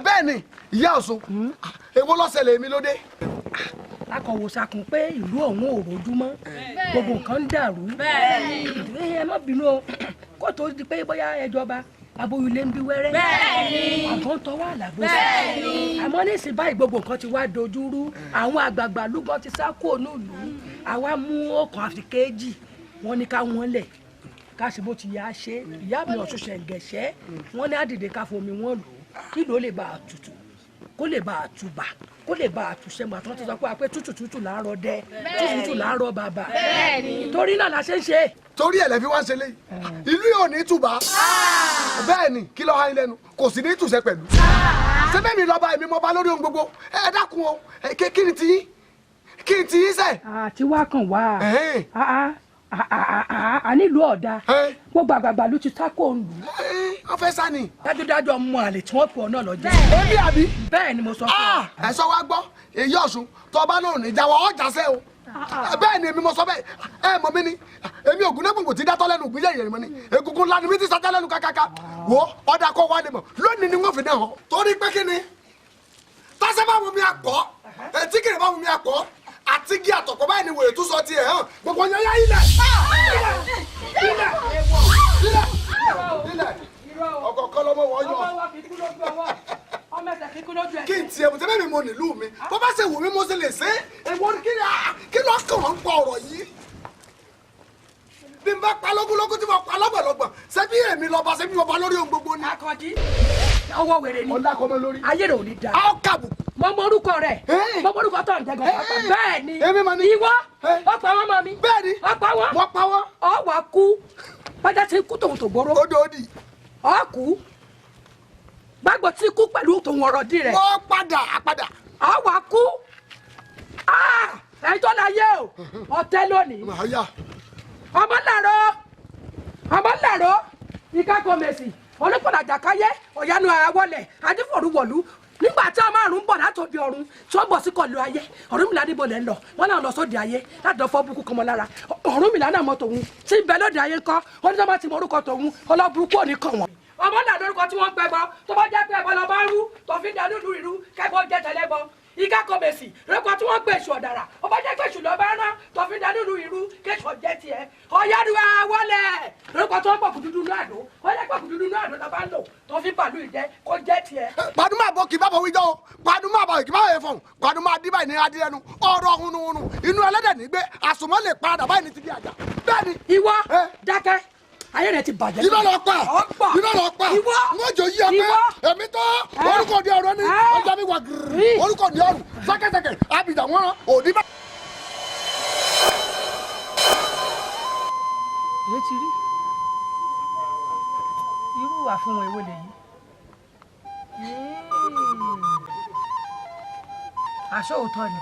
bẹ́ẹ̀ ni, ìyá Ọ̀ṣun, èwo ló ṣẹlẹ̀ èmi lóde? Akọ̀wò sakun pé ìlú ọ̀hún ò rojú mọ́, gbogbo nǹkan ń dàrú. Ẹ má bínú o, kó tó di pé bóyá ẹjọba Aboyún lé ń bí wẹ́rẹ́. Bẹ́ẹ̀ni. Àgọ́ ń tọwọ́ àlàbò. Bẹ́ẹ̀ni. Àmọ́ nísìnyí báyìí gbogbo nǹkan ti wá dojú rú. Àwọn àgbààgbà lúgọ́ ti sá kúrò nílùú. Àwa mú ọkàn àti kéèjì. Wọ́n ní ká wọ́n lẹ̀. Ká ṣe bó ti yá ṣe. Ìyá mi Ọ̀ṣun ṣẹ̀ǹgẹ̀ṣẹ́. Wọ́n ní àdìdè ká fomi wọn lò. Kí ló lè bá a tutù? Kó lè bá a tùbà. Kó lè bá a túṣẹ́ mọ́. Àtúntò sọ pé tútù tútù là ń rọ dẹ. Tútù tútù là ń rọ bàbà. Torí náà la ṣe ń ṣe. Torí ẹ̀ lẹ́ fi wá ń ṣe léyìí. Ìlú yóò ní tùbà. Bẹ́ẹ̀ ni kí ló há yín lẹ́nu kò sì ní tùṣẹ́ pẹ̀lú. Ṣé mi lọ́ba èmi mọba lórí ohun gbogbo? Ẹ dákun o, kí ni tiyín? Kí ni tiyín sẹ́? Àti wá kàn wá. A nílùú ọ̀dà. Gbogbo àgbààgbà ló ti sákò ń lù. Wọ́n fẹ́ sá ni. Dájúdájú ọmọ àlè tí wọ́n pè ọ́ náà lọ jẹ́. Èmi àbí? Bẹ́ẹ̀ ni mo sọ fún ọ. Ẹ sọ wá gbọ́, èyí Ọ̀ṣun tó bá lóun ní jáwọ́ ọjà sẹ́ o. Bẹ́ẹ̀ ni èmi mo sọ bẹ́ẹ̀, ẹ mọ̀ mi ni èmi Ògúnnágbòǹgbò ti dátọ́ lẹ́nu ògùn yẹ̀yẹ̀ mọ́ ni egungun ńlá ni mi ti sájà lẹ́nu kákáká wo ọ̀dà kọ́ wa lè mọ̀ lónìí ni wọ́n fi náà hàn. Torí pé kí ni tásẹ́ bá wù mí àpọ̀ etí kìrì bá wù mí àpọ̀ àti gí àtọ̀kọ́ báyìí ni wèrè tún sọ tiẹ̀ hàn gbogbo yẹn yá ilẹ̀ ilẹ̀ ilẹ̀ ilẹ̀ ọkọ̀ lọ́mọ wọ́n yọ. Kí n tiẹ̀ mo tẹ́lẹ̀ mi mo nílùú mi bó bá ṣe wù mí mo ṣe lè ṣe é èwo kí ló kàn wọ́n ń pa ọ̀rọ̀ yìí. Bí n bá pa lógúnlógún tí mo pa lọ́gbọ̀lọ́gbọ̀n ṣé bí èmi lọ́ba ṣé bí mo bá lórí ohun gbogbo ni. Akànjí ọwọ́ wèrè ni ọ̀dà kọ́mọ lórí. Ayé rẹ̀ ò ní da. A ó kàbùkù. Mo mọ orúkọ rẹ̀ mo mọ orúkọ tó ń jẹgàn pápá. Bẹ́ẹ̀ ni ìwọ ọ̀pọ̀ àwọn ọmọ mi. Bẹ́ẹ̀ ni ọ̀pọ̀ àwọn. Mo pa wọ́n. Ọ wà kú bájá ti kú tòun tó gbóró. Ó dòdì. Ọ kú gbàgbọ́ tí kú pẹ̀lú tòun ọ̀rọ̀ dì rẹ̀. Wọ́n padà padà. Ọ wà kú ẹ̀yin tó láyé o ọ̀tẹ́ lónìí. Ọmọ làrọ̀ ìkákọ̀ mẹ̀sì olùpọ̀làjà káyé ọ̀yánu àwọlẹ̀ adífọ̀rúwọ̀lú nígbà tí a márùn-ún bọ̀ látòdì ọ̀run tí wọ́n bọ̀ sí kọlu ayé Ọ̀rúnmìlà níbo lẹ́ ń lọ wọ́n náà lọ sóde ayé láti lọ fọ́ búkú kọmọ lára Ọ̀rúnmìlà náà mọ tòun tí ń bẹ lóde ayé ńkọ́ ó ní sọ́mọ́ ti mọ orúkọ tòun ọlọ́burúkú ò ní kàn wọ́n. Ọmọ náà lórúkọ tí wọ́n ń pẹ́ bọ́ tó bá jẹ́ pé ẹbọ lọ bá ń rú tó fi ń dànù ìlú ìrú kẹ́bọ jẹ́ tẹ́lẹ́bọ ìka kọ̀mẹ̀sì lórúkọ tí wọ́n ń pè èṣù ọ̀dàrà ó bá jẹ́ pé èṣù lọ bá rán tó fi ń dànù ìlú ìrú kéṣù ọ̀jẹ́ tiẹ̀ ọ̀yáruwa wọlé lórúkọ tí wọ́n pọ̀ kùdúdú nú àdó ó jẹ́ pé kùdúdú nú àdó lọ bá ń lò tó fi bàlú ìjẹ́ kó jẹ́ tiẹ̀. Pàdúmọ̀ àbọ̀ kì bá bọ̀ wíjọ́ o pàdúmọ̀ àbọ̀ kì bá yẹ fọ̀hún pàdúmọ̀ àdìbà ní adìrẹ́nu ọ̀rọ̀ hunuhunu inú ẹlẹ́dẹ̀ nígbẹ́ àsùnmọ́ lè padà báyìí ní ti di àjà bẹ́ẹ̀ ni. Ìwọ dákẹ́ ayé rẹ ti bàjẹ́. Irọ́ ló pa irọ́ ló pa wọ́n jò yí ọ pé èmi tó orúkọ di ọ̀rọ̀ ni ọjà mi wà gírí orúkọ di ọ̀rùn sẹ́kẹ̀sẹ̀kẹ̀ àbìjà wọn òní bá. Èyí ti rí irú àfihàn èwo lèyí aṣọ òótọ́ ni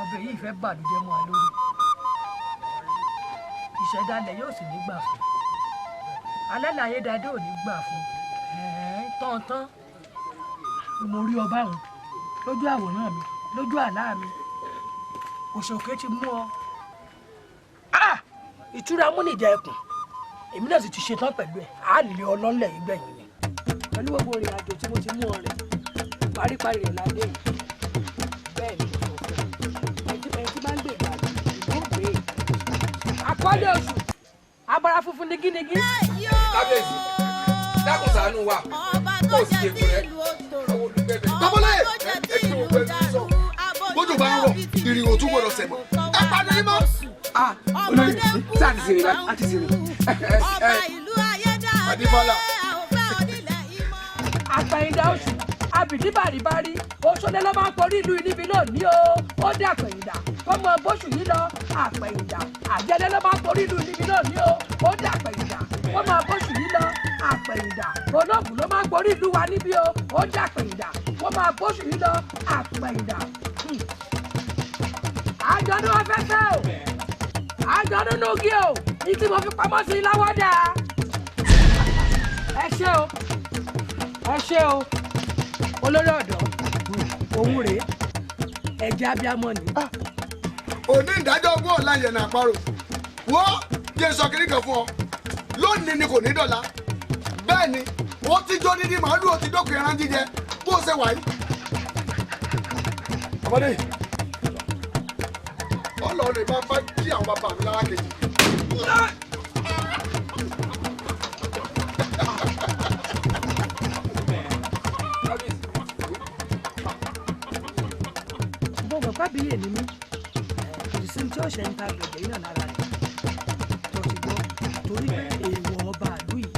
ọbẹ̀ yìí fẹ́ bàlújẹ́ mọ́ a lórí ìṣẹ̀dálẹ̀ yóò sì ní gbà fún alálàyé dáadé ò ní gbà fún tán-tán mo rí ọba òun lójú àwòrán mi lójú àlá mi òṣòkè ti mú ọ ìtura múnìjà ẹkùn èmi náà sì ti ṣetán pẹ̀lú ẹ̀ á lè ọlọ́lẹ̀ yìí gbẹ̀yìn ni pẹ̀lú gbogbo ìrìn àjò tí mo ti mú ọ rẹ̀ paríparí rẹ̀ ládé yìí bẹ́ẹ̀ ni mo sọ fún ẹ ẹni tí máa ń gbègbè àjò ìlú ògbé àkọlé oṣù abara funfun nigínigí. Kábíyèsí dákun ṣàánú wa kó o sì lè fún ẹ àwọn olùgbẹ́bẹ̀. Babaláyé ẹ kí o pẹ̀lú sọ bójú bá ń rọ ìrìn òtún gbọdọ̀ sẹ̀ mọ́ ẹ pàdé yín mọ́. Olórí sáà ti sèrè báyìí a ti sèrè. Adébọ́lá. Àpẹ̀yìndà oṣù abìdí bàríbárí oṣooṣẹ́ ló máa ń porí ìlú níbi lónìí o ó dé àpẹ̀yìndà kọ́mọ bóṣù yìí lọ àpẹ̀yìndà àjẹlẹ́ ló máa ń porí ìlú níbi lónìí o ó dé àpẹ̀yìndà kọ́mọ bóṣù yìí lọ àpẹ̀yìndà olóògùn ló máa ń porí ìlú wa níbí o ó dé àpẹ̀yìndà kọ́mọ bóṣù yìí lọ àpẹ̀yìndà. Àjọ̀dún afẹ́fẹ́ o àjọ̀dún nugi o ní tí mo fi pamọ́ sí láwọ́dà ẹ ṣé o ẹ ṣé o olórí ọ̀dọ́ òun rèé ẹ̀jẹ̀ abiyamọ ni. Òní ìdájọ́ ogún ọ̀la yẹn náà parọ́ wọ́n jẹ́ sọ kiri kan fún ọ lónìí ni kò ní dọ̀la bẹ́ẹ̀ ni wọ́n ti jó dídí màálù ó ti dókun ẹran jíjẹ bó ṣe wà yìí. Ọmọdé ọlọ́run lè máa bá jí àwọn bàbá mi lára kejì. Fábíyè ni mí, kò sí tí ó ṣe ń ta gbẹ̀gbẹ̀ yìí náà lára rẹ̀ tó ti gbọ́, torí pé èèwọ̀ ọba àlú yìí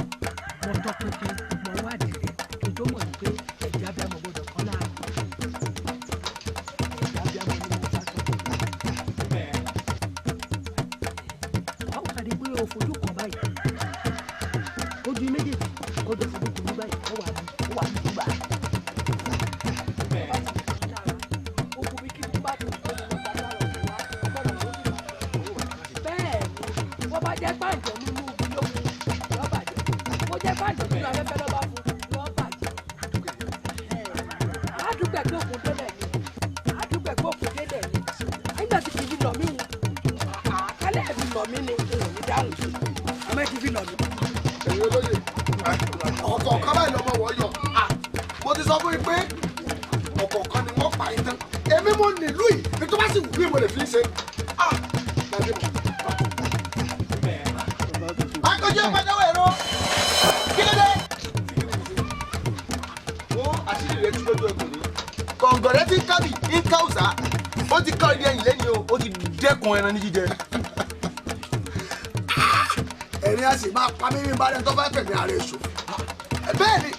mo tọpinpin, mo wádìí rẹ̀ kí n tó mọ̀ pé ẹ̀jẹ̀ abiyamọ gbọ́dọ̀ kọ́ láàrin. Ẹ̀jẹ̀ abiyamọ ni mo bá tọ́. Wọ́n kàdé pé o fojú kan báyìí, ojú méjèèjì kó jọ fojú kan báyìí, ó wà ní ìgbà. Bẹ́ẹ̀ bá jẹ́ pàǹjọ́ nínú ibi lókun yọ bàjẹ́, bó jẹ́ pàǹjọ́ nínú afẹ́fẹ́ lọ́ba fún yọ bàjẹ́. Àdúgbò ẹgbẹ́ òkun délẹ̀ ni, àdúgbò ẹgbẹ́ òkun délẹ̀ ni. Nígbà tí kìí lọ mí wù, àkálẹ̀ ẹ̀mí lọ mí ni n ò ní dáhùn sí, àmọ́ ẹ ti fi lọ mí. Ẹ̀yin olóye, ọ̀kọ̀ọ̀kan báyìí lọ́mọ wọ̀ yọ. Mo ti sọ fún yín pé ọ̀kọ̀ọ̀kan ni wọ́n pa yín tán. Èmi mo nílùú yìí, ní tó bá sì wù mí mo lè fi ṣe. Akọjú ọ̀pẹ̀dẹ́wọ̀ ẹ̀rọ, kí ló dé? Ó àṣírí rẹ̀ tú lójú ẹkùn ní. Kọ̀ǹgọ̀ rẹ̀ ti ń kábì ń ká òòsà, ó ti ká ilé ẹ̀yìn lẹ́yìn o, ó ti dẹ́kun ẹran ní jíjẹ. Ẹ̀rín a sì máa pa mímí bá rẹ̀ tó bá fẹ̀mí ara ẹ̀ ṣòfò. Bẹ́ẹ̀ ni,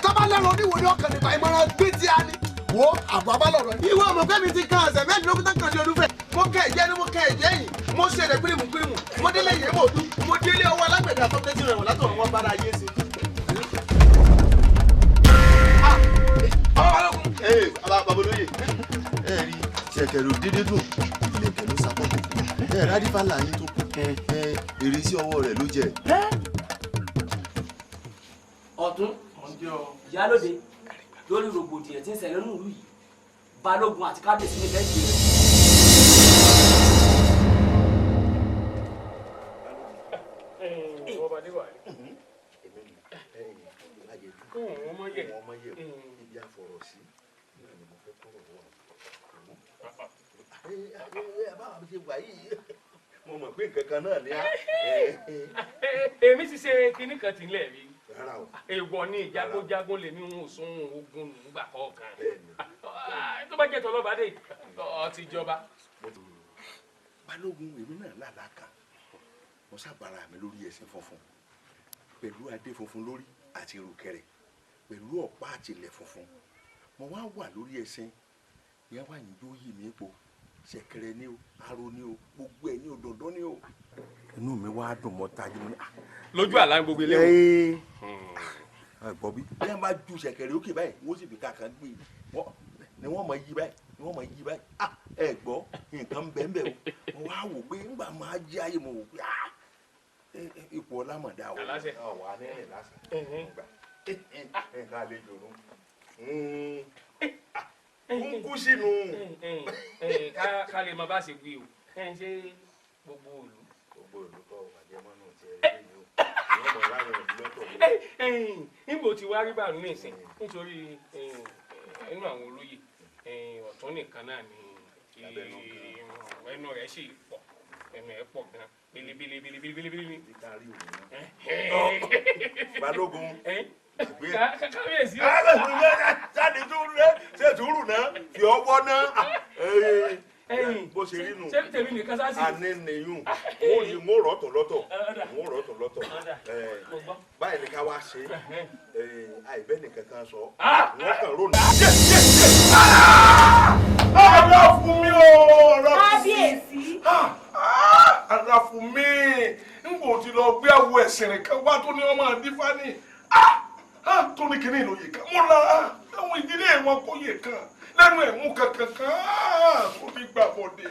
tó bá lẹ́rọ oníwo ní ọkàn nípa ìmọ̀ràn gbé tí a ní. Wo àbọ̀ abálọ̀rọ̀ ni. Ìwọ ọmọ pé mi ti kan ọ̀sẹ̀ mẹ́ẹ̀ẹ́dógún tán kan sí olúfẹ́. Mo kẹ́ ẹ̀jẹ̀ ni mo kẹ́ ẹ̀jẹ̀ yìí, mo ṣe rẹ̀ pírímù pírímù, mo délé yìí mo dú, mo délé ọwọ́ alágbẹ̀dẹ àtọ́tẹ́tì rẹ̀ wọ̀n látọ̀run wọn bára ayé sí. Ee, babolóye, ẹ rí ṣẹ̀kẹ̀rẹ̀ òdédé dùn, ìlẹ̀kẹ̀ ló sàkọ́kọ̀. Ẹ rádífàlà yín tó kù, ẹ èrè sí ọwọ́ rẹ̀ ló jẹ. Ọ̀tún ìyálóde, lórí rògbòdìyàn tí ń ṣẹlẹ̀ nínú ìlú yìí, balógun àti kábíyèsí ní bẹ́ẹ̀ jẹ́. Ibi àfọ̀rọ̀ sí náà ni mo fẹ́ kọ́rọ̀ wà. Mo mọ̀ pé nǹkan kan náà ni á. Èmi ti ṣe kinní kan tí ń lẹ̀ rí. Èèwọ̀ ni ìjagunjagun lèmi ń sún ogun nígbà kọ̀ọ̀kan. Tó bá jẹ́ tọ́lọ́ba dé, ọ ti jọba. Balógun, èmi náà lálàá kan, mo sábàárà mi lórí ẹṣin funfun pẹ̀lú adé funfun lórí àti ìrùkẹ̀rẹ̀ pẹ̀lú ọ̀pá àtìlẹ̀ funfun. Mo wá wà lórí ẹṣin yẹn wà ní jó yìí mi po ṣẹ̀kẹ̀rẹ̀ ni o, aro ni o, gbogbo ẹ̀ ní o, dandan ni o. Inú mi wá dùn mọ́ tají mo ní. Lójú àlá gbogbo eléwọ̀n. Ẹ gbọ́ bí bí wọ́n bá ju ṣẹ̀kẹ̀rẹ̀ òkè báyìí, wọ́n sì fi kàkàn gbé ni wọ́n mọ̀ yí báyìí, ni wọ́n mọ̀ yí báyìí. Ẹ gbọ́ nǹkan bẹ́ẹ̀ bẹ́ẹ̀ o. Mo wá wò pé ńgbà máa jẹ́ ayé mo wò pé ipò ọlámọ̀dá o. Wà á ní rìn lásán. Nǹkan àlejò nù. Ń kú sínú. Ká lè mọ bá ṣe wí o. Ṣé gbogbo òlu. Gbogbo òlu kọ́ àjẹmọ́nù tiẹ̀ lẹ́yìn o. Ìwọ́n mọ̀ láwọn ìlú lọ́tọ̀. Níbo ti wá rí bàrún nísìn nítorí inú àwọn olóyè ọ̀tún nìkan náà ni ẹnu rẹ̀ sì pọ̀, ẹnu ẹ̀ pọ̀ gan-an belebelebelebele. Balógun. Kábíyèsí. Jáde ṣe sùúrù náà, fi ọwọ́ náà. Bó ṣe rí nù. Ṣé tèmi nìkan sá sí? Àní nìyún, mo rọ̀tọ̀ lọ́tọ̀, mo rọ̀tọ̀ lọ́tọ̀. Báyìí ni ká wá ṣe, àìbẹ́ nìkan kan sọ, wọ́n kàn rónà. Ara fún mi o, ara fún mi. Kábíyèsí. Ara fún mi, n kò ti lọ gbé àwọ ẹ̀sìn rẹ̀ kan wá tó ní ọmọ àdífání. Tó ní kinní ìlòyè kan, mo lára àwọn ìdílé wọn kò yè kan lẹ́nu ẹ̀ mú kankan kan tó ní gbà bọ̀dé.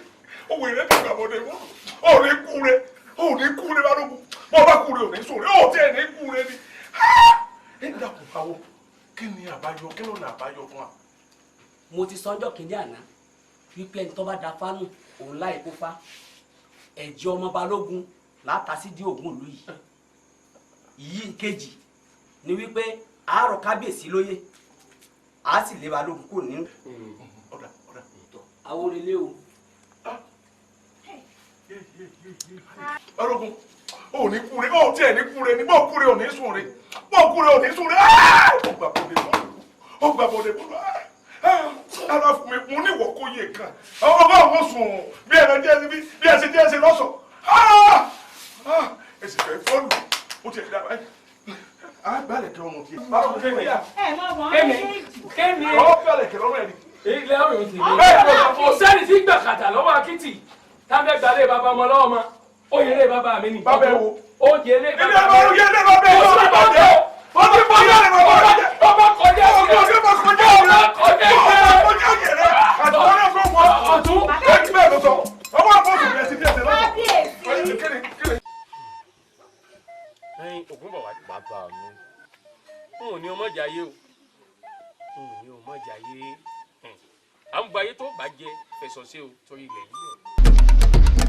Òwe rẹ̀ ti gbà bọ̀dé, ò ní kú rẹ̀, ò ní kú rẹ̀ balógun, bọ́ bá kú rẹ̀ ò ní sòrè, ò tiẹ̀ ní kú rẹ̀ ni. Ẹ dákun báwo, kí ni àbáyọ, kí ló ní àbáyọ fún wa? Mo ti sọjọ́ kìíní àná wípé ẹni tó bá da fánù òun láì kó fá. Ẹ̀jẹ̀ ọmọ balógun látàsí di ògùn ìlú yìí. Ìyí kejì ni wípé àárọ̀ kábíyèsí lóye, a sì lé balógun kò ní. Ọ̀dà ọ̀dà. Àwọn onílé o. Balógun, ò ní kúre, ò tiẹ̀ ní kúre ni, bó kúre ò ní sùn re, bó kúre ò ní sùn re. Ó gbà bọ̀dé bọ́ọ̀lù, ó gbà bọ̀dé bọ́ọ̀lù. Ara fún mi, mo ní ìwọ kó yé kan. Àwọn ọmọ àwọn sùn bí ẹ̀rọ díẹ̀ sí bí ẹ̀sìn díẹ̀ sí lọ́sọ̀. Ẹ sì fẹ́ fọ́ọ̀lù, ó ti ẹ̀ dá báyìí. A gbálẹ̀ kẹ́ ọmọ tiẹ̀. Kémi kémi. Ọ gbálẹ̀ kẹ́ lọ́rọ̀ ẹ̀ ni. Ilé ọ̀rùn ti lé. Kò sẹ́ni tí gbà kàtà lọ́wọ́ akitì. Tábẹ́ gbalẹ̀ bàbá ọmọ lọ́wọ́ ma. Oyè lé bàbá mi ni. Bàbá ẹ wo. Oyè lé bàbá mi. Ilé ilé bàbá ẹ wo. Ó ti bọ́ ilé bàbá rẹ. Ọba kọjá sí ẹ. Ọba kọjá sí ẹ. Ọba kọjá sí ẹ. Ọba kọjá sí ẹ. Àtúntò náà fún wọn. Ọ̀tún. Ẹ ti bẹ́ẹ̀ lọ sọ. Ọwọ́ àbọ̀sùn rẹ̀ sí bí ẹsẹ̀ lọ́sọ̀. Ẹyin ògún bọ̀ wá. Bàbá mi. N ò ní ọmọ jayé o. N ò ní ọmọ jayé. À ń gba ayé tó bàjẹ́ fẹ̀sọ̀ sí o torí ilẹ̀ yìí.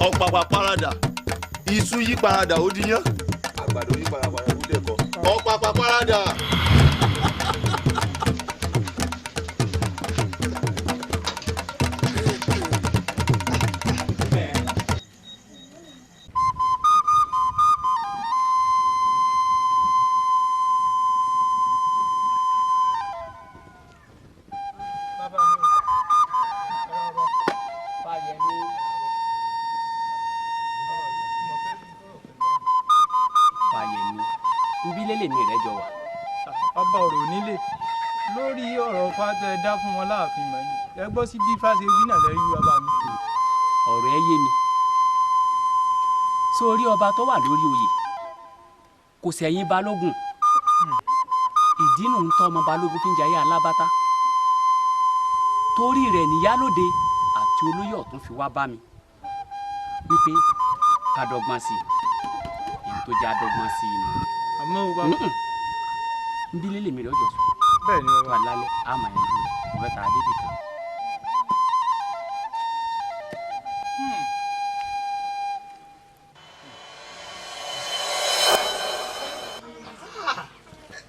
Ọ̀pàpà parada iṣu yí parada ó di yán àgbàdo yí parada ó dẹ̀kọ ọ̀pàpà parada. Dá fún wọn láàfin mọ ni ẹ gbọ́ sí bí fáṣe wí náà lẹ́yìn bàbá mi. Ọ̀rọ̀ ẹ yé mi. Sórí ọba tó wà lórí oyè kò sẹ́yìn balógun. Ìdí nù ń tọ́ ọmọ balógun fi ń jayé alábátá. Torí rẹ̀ níyálóde àti olóyè ọ̀tún fi wá bá mi wípé ká dọ́gbọ́n sí i. Èyí tó jẹ́ àdọ́gbọ́n sí i nù. Àmọ́ o bá. Ń bí lélẹ̀ mi lọ́jọ́ sùn. Bẹ́ẹ̀ ni bàbá. Tó a lálẹ́ àmọ̀ ẹ̀ lórí ọ̀fẹ́ tàá débì kan.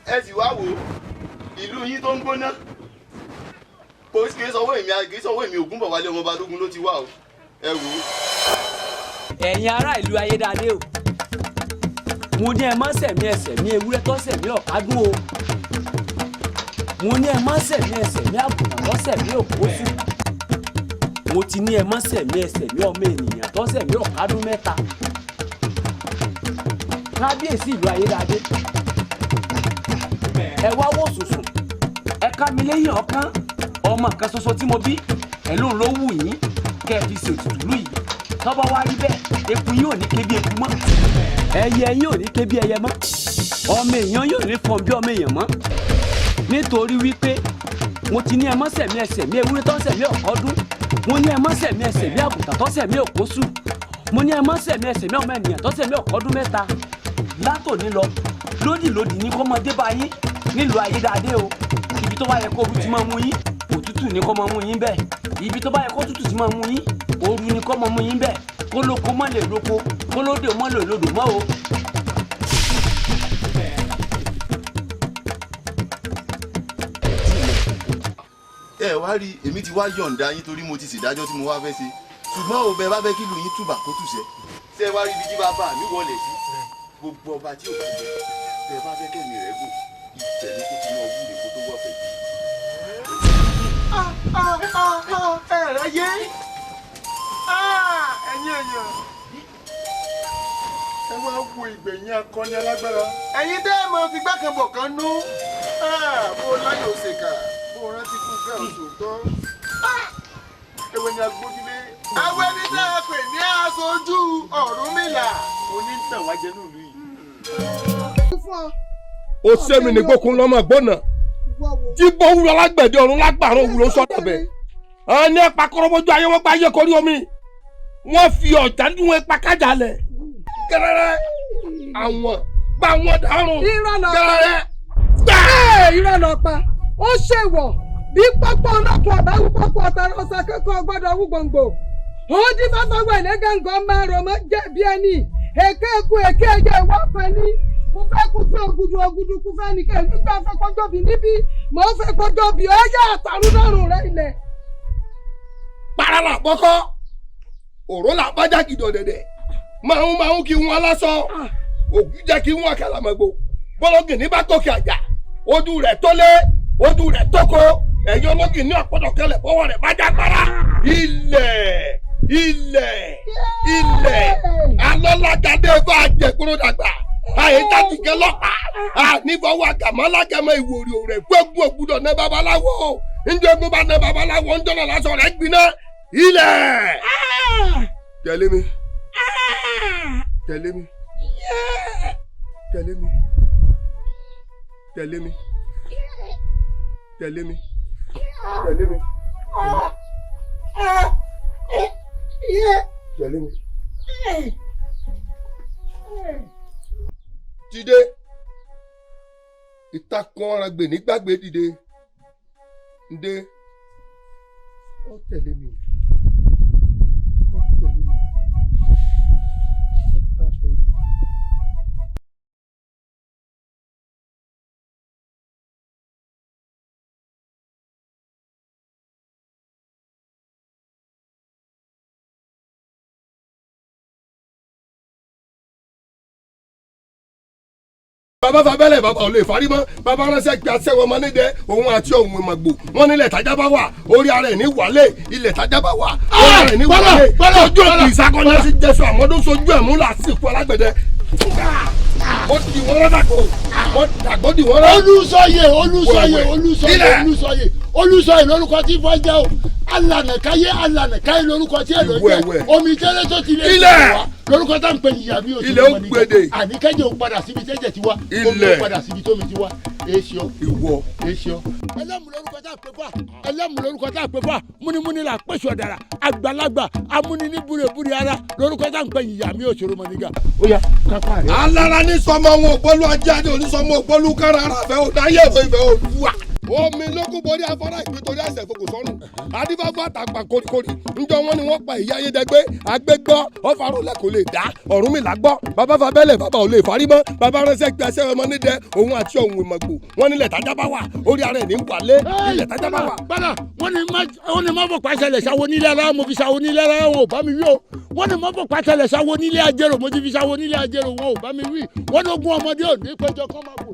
Ẹ sì wá wo ìlú yín tó ń gbóná kò kì í sọwọ́ èmi kì í sọwọ́ èmi Ògúnbọ̀wálé ọmọ Balógun ló ti wá o ẹ wò ó. Ẹ̀yin ará ìlú Ayédáadé o, mo ní ẹ má sẹ̀mí ẹsẹ̀ mi ewúrẹ́ tó sẹ̀mí ọ̀kadùn o, mo ní ẹ má sẹ̀mí ẹsẹ̀ mi àgùntàn tó sẹ̀mí òkóṣù, mo ti ní ẹ má sẹ̀mí ẹsẹ̀ mi ọmọ ènìyàn tó sẹ̀mí ọ̀kadùn mẹ́ta. Kábíyèsí ìlú Ayédáadé, ẹ wá wò sùsùn, ẹ ká mi lẹ́yìn ọ̀kan, ọmọ kan ṣoṣo tí mo bí ẹ lóun ló wù yín kẹ́ ẹ fi ṣètùtù lù yìí. Tọ́bọ̀ wá rí bẹ́ẹ̀, eku yín ò ní ké bí eku mọ́, ẹyẹ yín ò ní ké bí ẹyẹ mọ́, ọmọ èèyàn yóò ní fọ̀n bí ọmọ èèyàn mọ́. Nítorí wípé mo ti ní ẹ mọ́ sẹ̀mí ẹsẹ̀ mi ewúrẹ́ tó ń sẹ̀mí ọ̀kọ́dún, mo ní ẹ mọ́ sẹ̀mí ẹsẹ̀ mi àgùntàn tó sẹ̀mí òkóṣù, mo ní ẹ mọ́ sẹ̀mí ẹsẹ̀ mi ọmọ ènìyàn tó sẹ̀mí ọ̀kọ́dún mẹ́ta. Látòní lọ lódì lódì ní kọ́mọdé bá yín nílùú Ayédáadé o. Ibi tó bá yẹ kó ooru ti máa mú yín, òtútù ní kó máa mú yín bẹ́ẹ̀. Ibi tó bá yẹ kó tútù ti máa mú yín, ooru ní kó máa mú yín bẹ́ẹ̀. Kó lóko mọ́ lè lóko, kó lódò mọ́ lè lódò mọ́ o. Ẹ wá rí, èmi ti wá yọ̀ǹda yín torí mo ti ṣèdájọ́ tí mo wá fẹ́ ṣe, ṣùgbọ́n ò bẹ bá fẹ́ kí ìlú yín túbà kó tùṣẹ́. Ṣé ẹ wá rí ibi tí bàbá mi wọlé sí, gbogbo ọba tí ò bá jẹ tẹ bá fẹ́ kẹ́mi rẹ̀ gùn, ìtẹ̀lé kó ti máa wúre kó tó wọ̀ fẹ́ jù. Ẹ rẹ yé ẹ̀yin èèyàn, ẹ wá wo ìgbẹ̀yìn akọni alágbára. Ẹ̀yin tẹ́ ẹ mọ fi gbákanbọ̀ kan nú, bó láyò ṣèkà, bó rántí kú fẹ́ òṣòótọ́. Ewé ni agbójúlé. Àwọn ẹni tẹ́ ẹ pè ní aṣojú Ọ̀rúnmìlà onítàn wájẹ nílùú yìí. Ó sẹ́mi ní gbókun lọ́mọ gbọ́nà tí bó wúlò alágbẹ̀dẹ ọ̀run lágbàrún òwúlò sọ́dọ̀ bẹ̀. Àwọn ní ẹ̀pà kọ́rọ́bọ́jú ayé wọn gba ayé korí omi, wọ́n fi ọ̀já dún ẹ̀pà kájà lẹ̀ kẹrẹrẹ àwọn bá wọn dàrún kẹrẹrẹ. Irọ́ lọ pa, ó ṣèwọ̀ bí pápá ọlọ́kùn ọ̀bá wú pápá ọ̀tàrà ọ̀sà kẹ́kọ̀ọ́ gbọ́dọ̀ wú gbòǹgbò. Ó dín fáfáwọ̀ ẹ̀lẹ́gàngàn máa rọ̀ mọ́ jẹ̀bi ẹni èké eku èké ẹyẹ ìwọ́ fẹ́ ní. Mo fẹ́ kú fún ògùdù ògùdù kú fẹ́ nìkẹ́ nígbà fẹ́ kọjọ́ bí níbí mo fẹ́ kọjọ́ bí ó yà àtàrú lọ́rùn rẹ ilẹ̀. Para là bọ́kọ́, òró là bájá gidọ̀ dẹ̀dẹ̀, máa ń kí wọn lásán, ògùn jẹ́ kí wọn kàlàmọ́gbò, bọ́lọ́gìnní bá gòkè àjà, ojú rẹ̀ tólé, ojú rẹ̀ tóko, ẹ̀yin ológìnní ọ̀pọ̀dọ̀ kẹlẹ̀ bọ́wọ́ rẹ̀ bájá para. Ilẹ̀ ilẹ̀ ilẹ̀ alọ́lágadé bá jẹ̀kúrò dàgbà, àyè jáde lọ́pàá, ànífọwọ́ àgàmọ́lágàmọ́ ìwòrì rẹ̀ gbógun ògbúdọ̀ ná babaláwo, ńjọ́gbọ́n bá ná babaláwo ńjọ́nà lásán rẹ̀ gbiná. Ilẹ̀ tẹ̀lé mi, tẹ̀lé mi, tẹ̀lé mi, tẹ̀lé mi, tẹ̀lé mi, tẹ̀lé mi, tẹ̀lé mi. Dìde, ìtakùn ọ̀ràn gbè nígbàgbé dìde, ǹdẹ, ó tẹ̀lé mi, ó tẹ̀lé mi, ó ta aṣọ ojú. Bàbá fabẹ́lẹ̀ bàbá ò lè farí mọ́, bàbá ránṣẹ́ pé aṣẹ́wó ọmọ nídẹ òun àti òun ìmọ̀gbò wọn nílẹ̀ tájá bá wà orí ara ẹ̀ ní wálé, ilẹ̀ tájá bá wà orí ara ẹ̀ ní wálé, ojú òkè ìsakọ́ni sí jésù àmọ́dún sojú ẹ̀ mú làásìkò alágbẹ̀dẹ. Ó di wọn lọ́dàgbò, ó dàgbò di wọn lọ́. Olúsọyè Olúsọyè Olúsọyè Olúsọyè Olúsọyè lórúkọ tí fọ́ jẹ́ o, alànàkáyé alànàkáyé lórúkọ tí èlò jẹ́, omi tẹ́lẹ̀ tó ti lè ṣe wá lórúkọ tá n pè yìí àbí oṣù mọ̀nìkà, àníkẹ́jẹ́ ò padà síbi tẹ́jẹ̀ ti wá, omi ò padà síbi tómi ti wá, èsì ọ ìwọ èsì ọ. Ẹlẹ́mu lórúkọ tá a pè fà, ẹlẹ́mu lórúkọ tá a pè fà, múnimúni là pèsè ọ̀dàrà, àgbàlagbà amúni ní búrebúre ara lórúkọ tá n pè yìí àbí oṣù mọ̀nìkà. Ó yá kápá rẹ. Alára ní sọmọ wọn ògbólú ajé adé onísọmọ ògbólú kára ara fẹ òdáyé ìfẹ́ òdùwà. Omi lókun borí afárá ìpín torí àṣẹ fokùn sọnù, adífáfá àtàgbà koríkorí njọ wọn ni wọn pa ìyá ayédègbé agbégbọ ọfarúnlẹ kò lè dá Ọ̀rúnmìlà gbọ́. Bàbá fabẹ́lẹ̀ bàbá ò lè farí mọ́, bàbá ránṣẹ́ pé aṣẹ́wó ọmọ nídẹ òun àti òun ìmọ̀gbò wọn nílẹ̀ tájá bá wà orí ara ẹ̀ ní wálé, ilẹ̀ tájá bá wà. Bọ́lá wọ́n ní mọ́fọ̀ pàṣẹlẹ̀ ṣàwo nílé ara mo fi ṣàwo nílé ara wọn ò bá mi wí o, wọ́n ní mọ́fọ̀ pàṣẹlẹ̀ ṣàwo nílé ajérò mo ti fi ṣàwo nílé ajérò wọn ò bá mi wí, wọ́n ní ogún ọmọdé ò ní péjọ kọ́ máa bò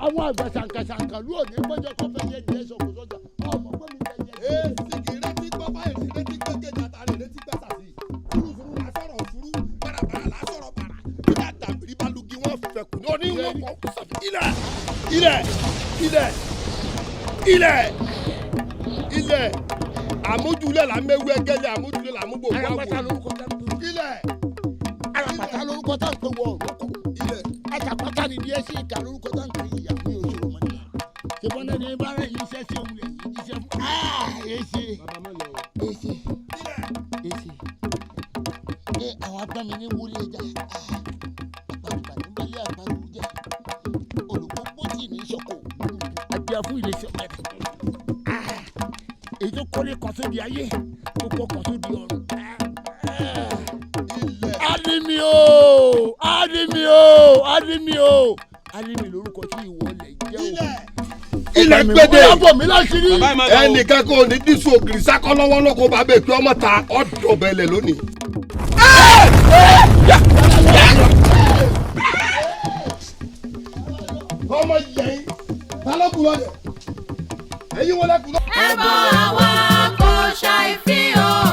àwọn àgbà ṣàǹkàṣàǹkà ló ò ní péjọ kọ́ fẹ́ yẹ díẹ̀ sọ̀kò sọ́jà ọmọ pé mi fẹ́ yẹ díẹ̀. Èsì retí gbọ́ báyìí retí gbọ́ kejì àtàrí retí gbọ́ sàsì fúrufúru la sọ̀rọ̀ fúru bàràbàrà la sọ̀rọ̀ bàrà bí àdàbìrì bá lugi wọn fẹ́ kù ní oníwọ̀n kọ́ sàfi ilẹ̀ ilẹ̀ ilẹ̀ ilẹ̀ ilẹ̀ àmójúlẹ̀ là mẹ́wú ẹgẹ́lẹ̀ àmójúlẹ̀ là múgbò wá wò ilẹ̀. Àràpàtà lórúkọ tá à ń pè wọ òrókò ilẹ̀ àtàpàtà ni bí ẹ ṣe ìka lórúkọ tá à ń pè ìyá mi òṣèlú mọ́ni. Ṣèbọn náà ní bá rẹ̀ yìí iṣẹ́ sí òun lè yìí jíṣẹ́ fún. Èsì èsì èsì ẹ àwọn agbami ní wọlé ẹja àpàtùpà ní balẹ̀ àpàtù jẹ olùkọ́ bọ́tì ní sọ́kò àgbẹ̀ fún ìrẹsì ọ̀gẹ̀dẹ̀ èyí tó kọ́lé kan sódi ayé tó kọ́ kan sódi ọ̀run. Alimi o, alimi o, alimi o, alimi lórúkọ tí ìwọ lè jẹ́ o. Ilẹ̀ gbédè. Ó yá bò mí láṣìírí. Ẹnìkan kò ní dísù ògiri sákọ́ lọ́wọ́ lọ́kọ́ bá bẹ̀ kí ọmọ ta ọ̀dọ̀ bẹ̀lẹ̀ lónìí. Ọmọ yẹn balógun lọ́dẹ̀ ẹ̀yin wọlé kú. Ẹ̀bọ̀ àwa kò ṣàìfihàn.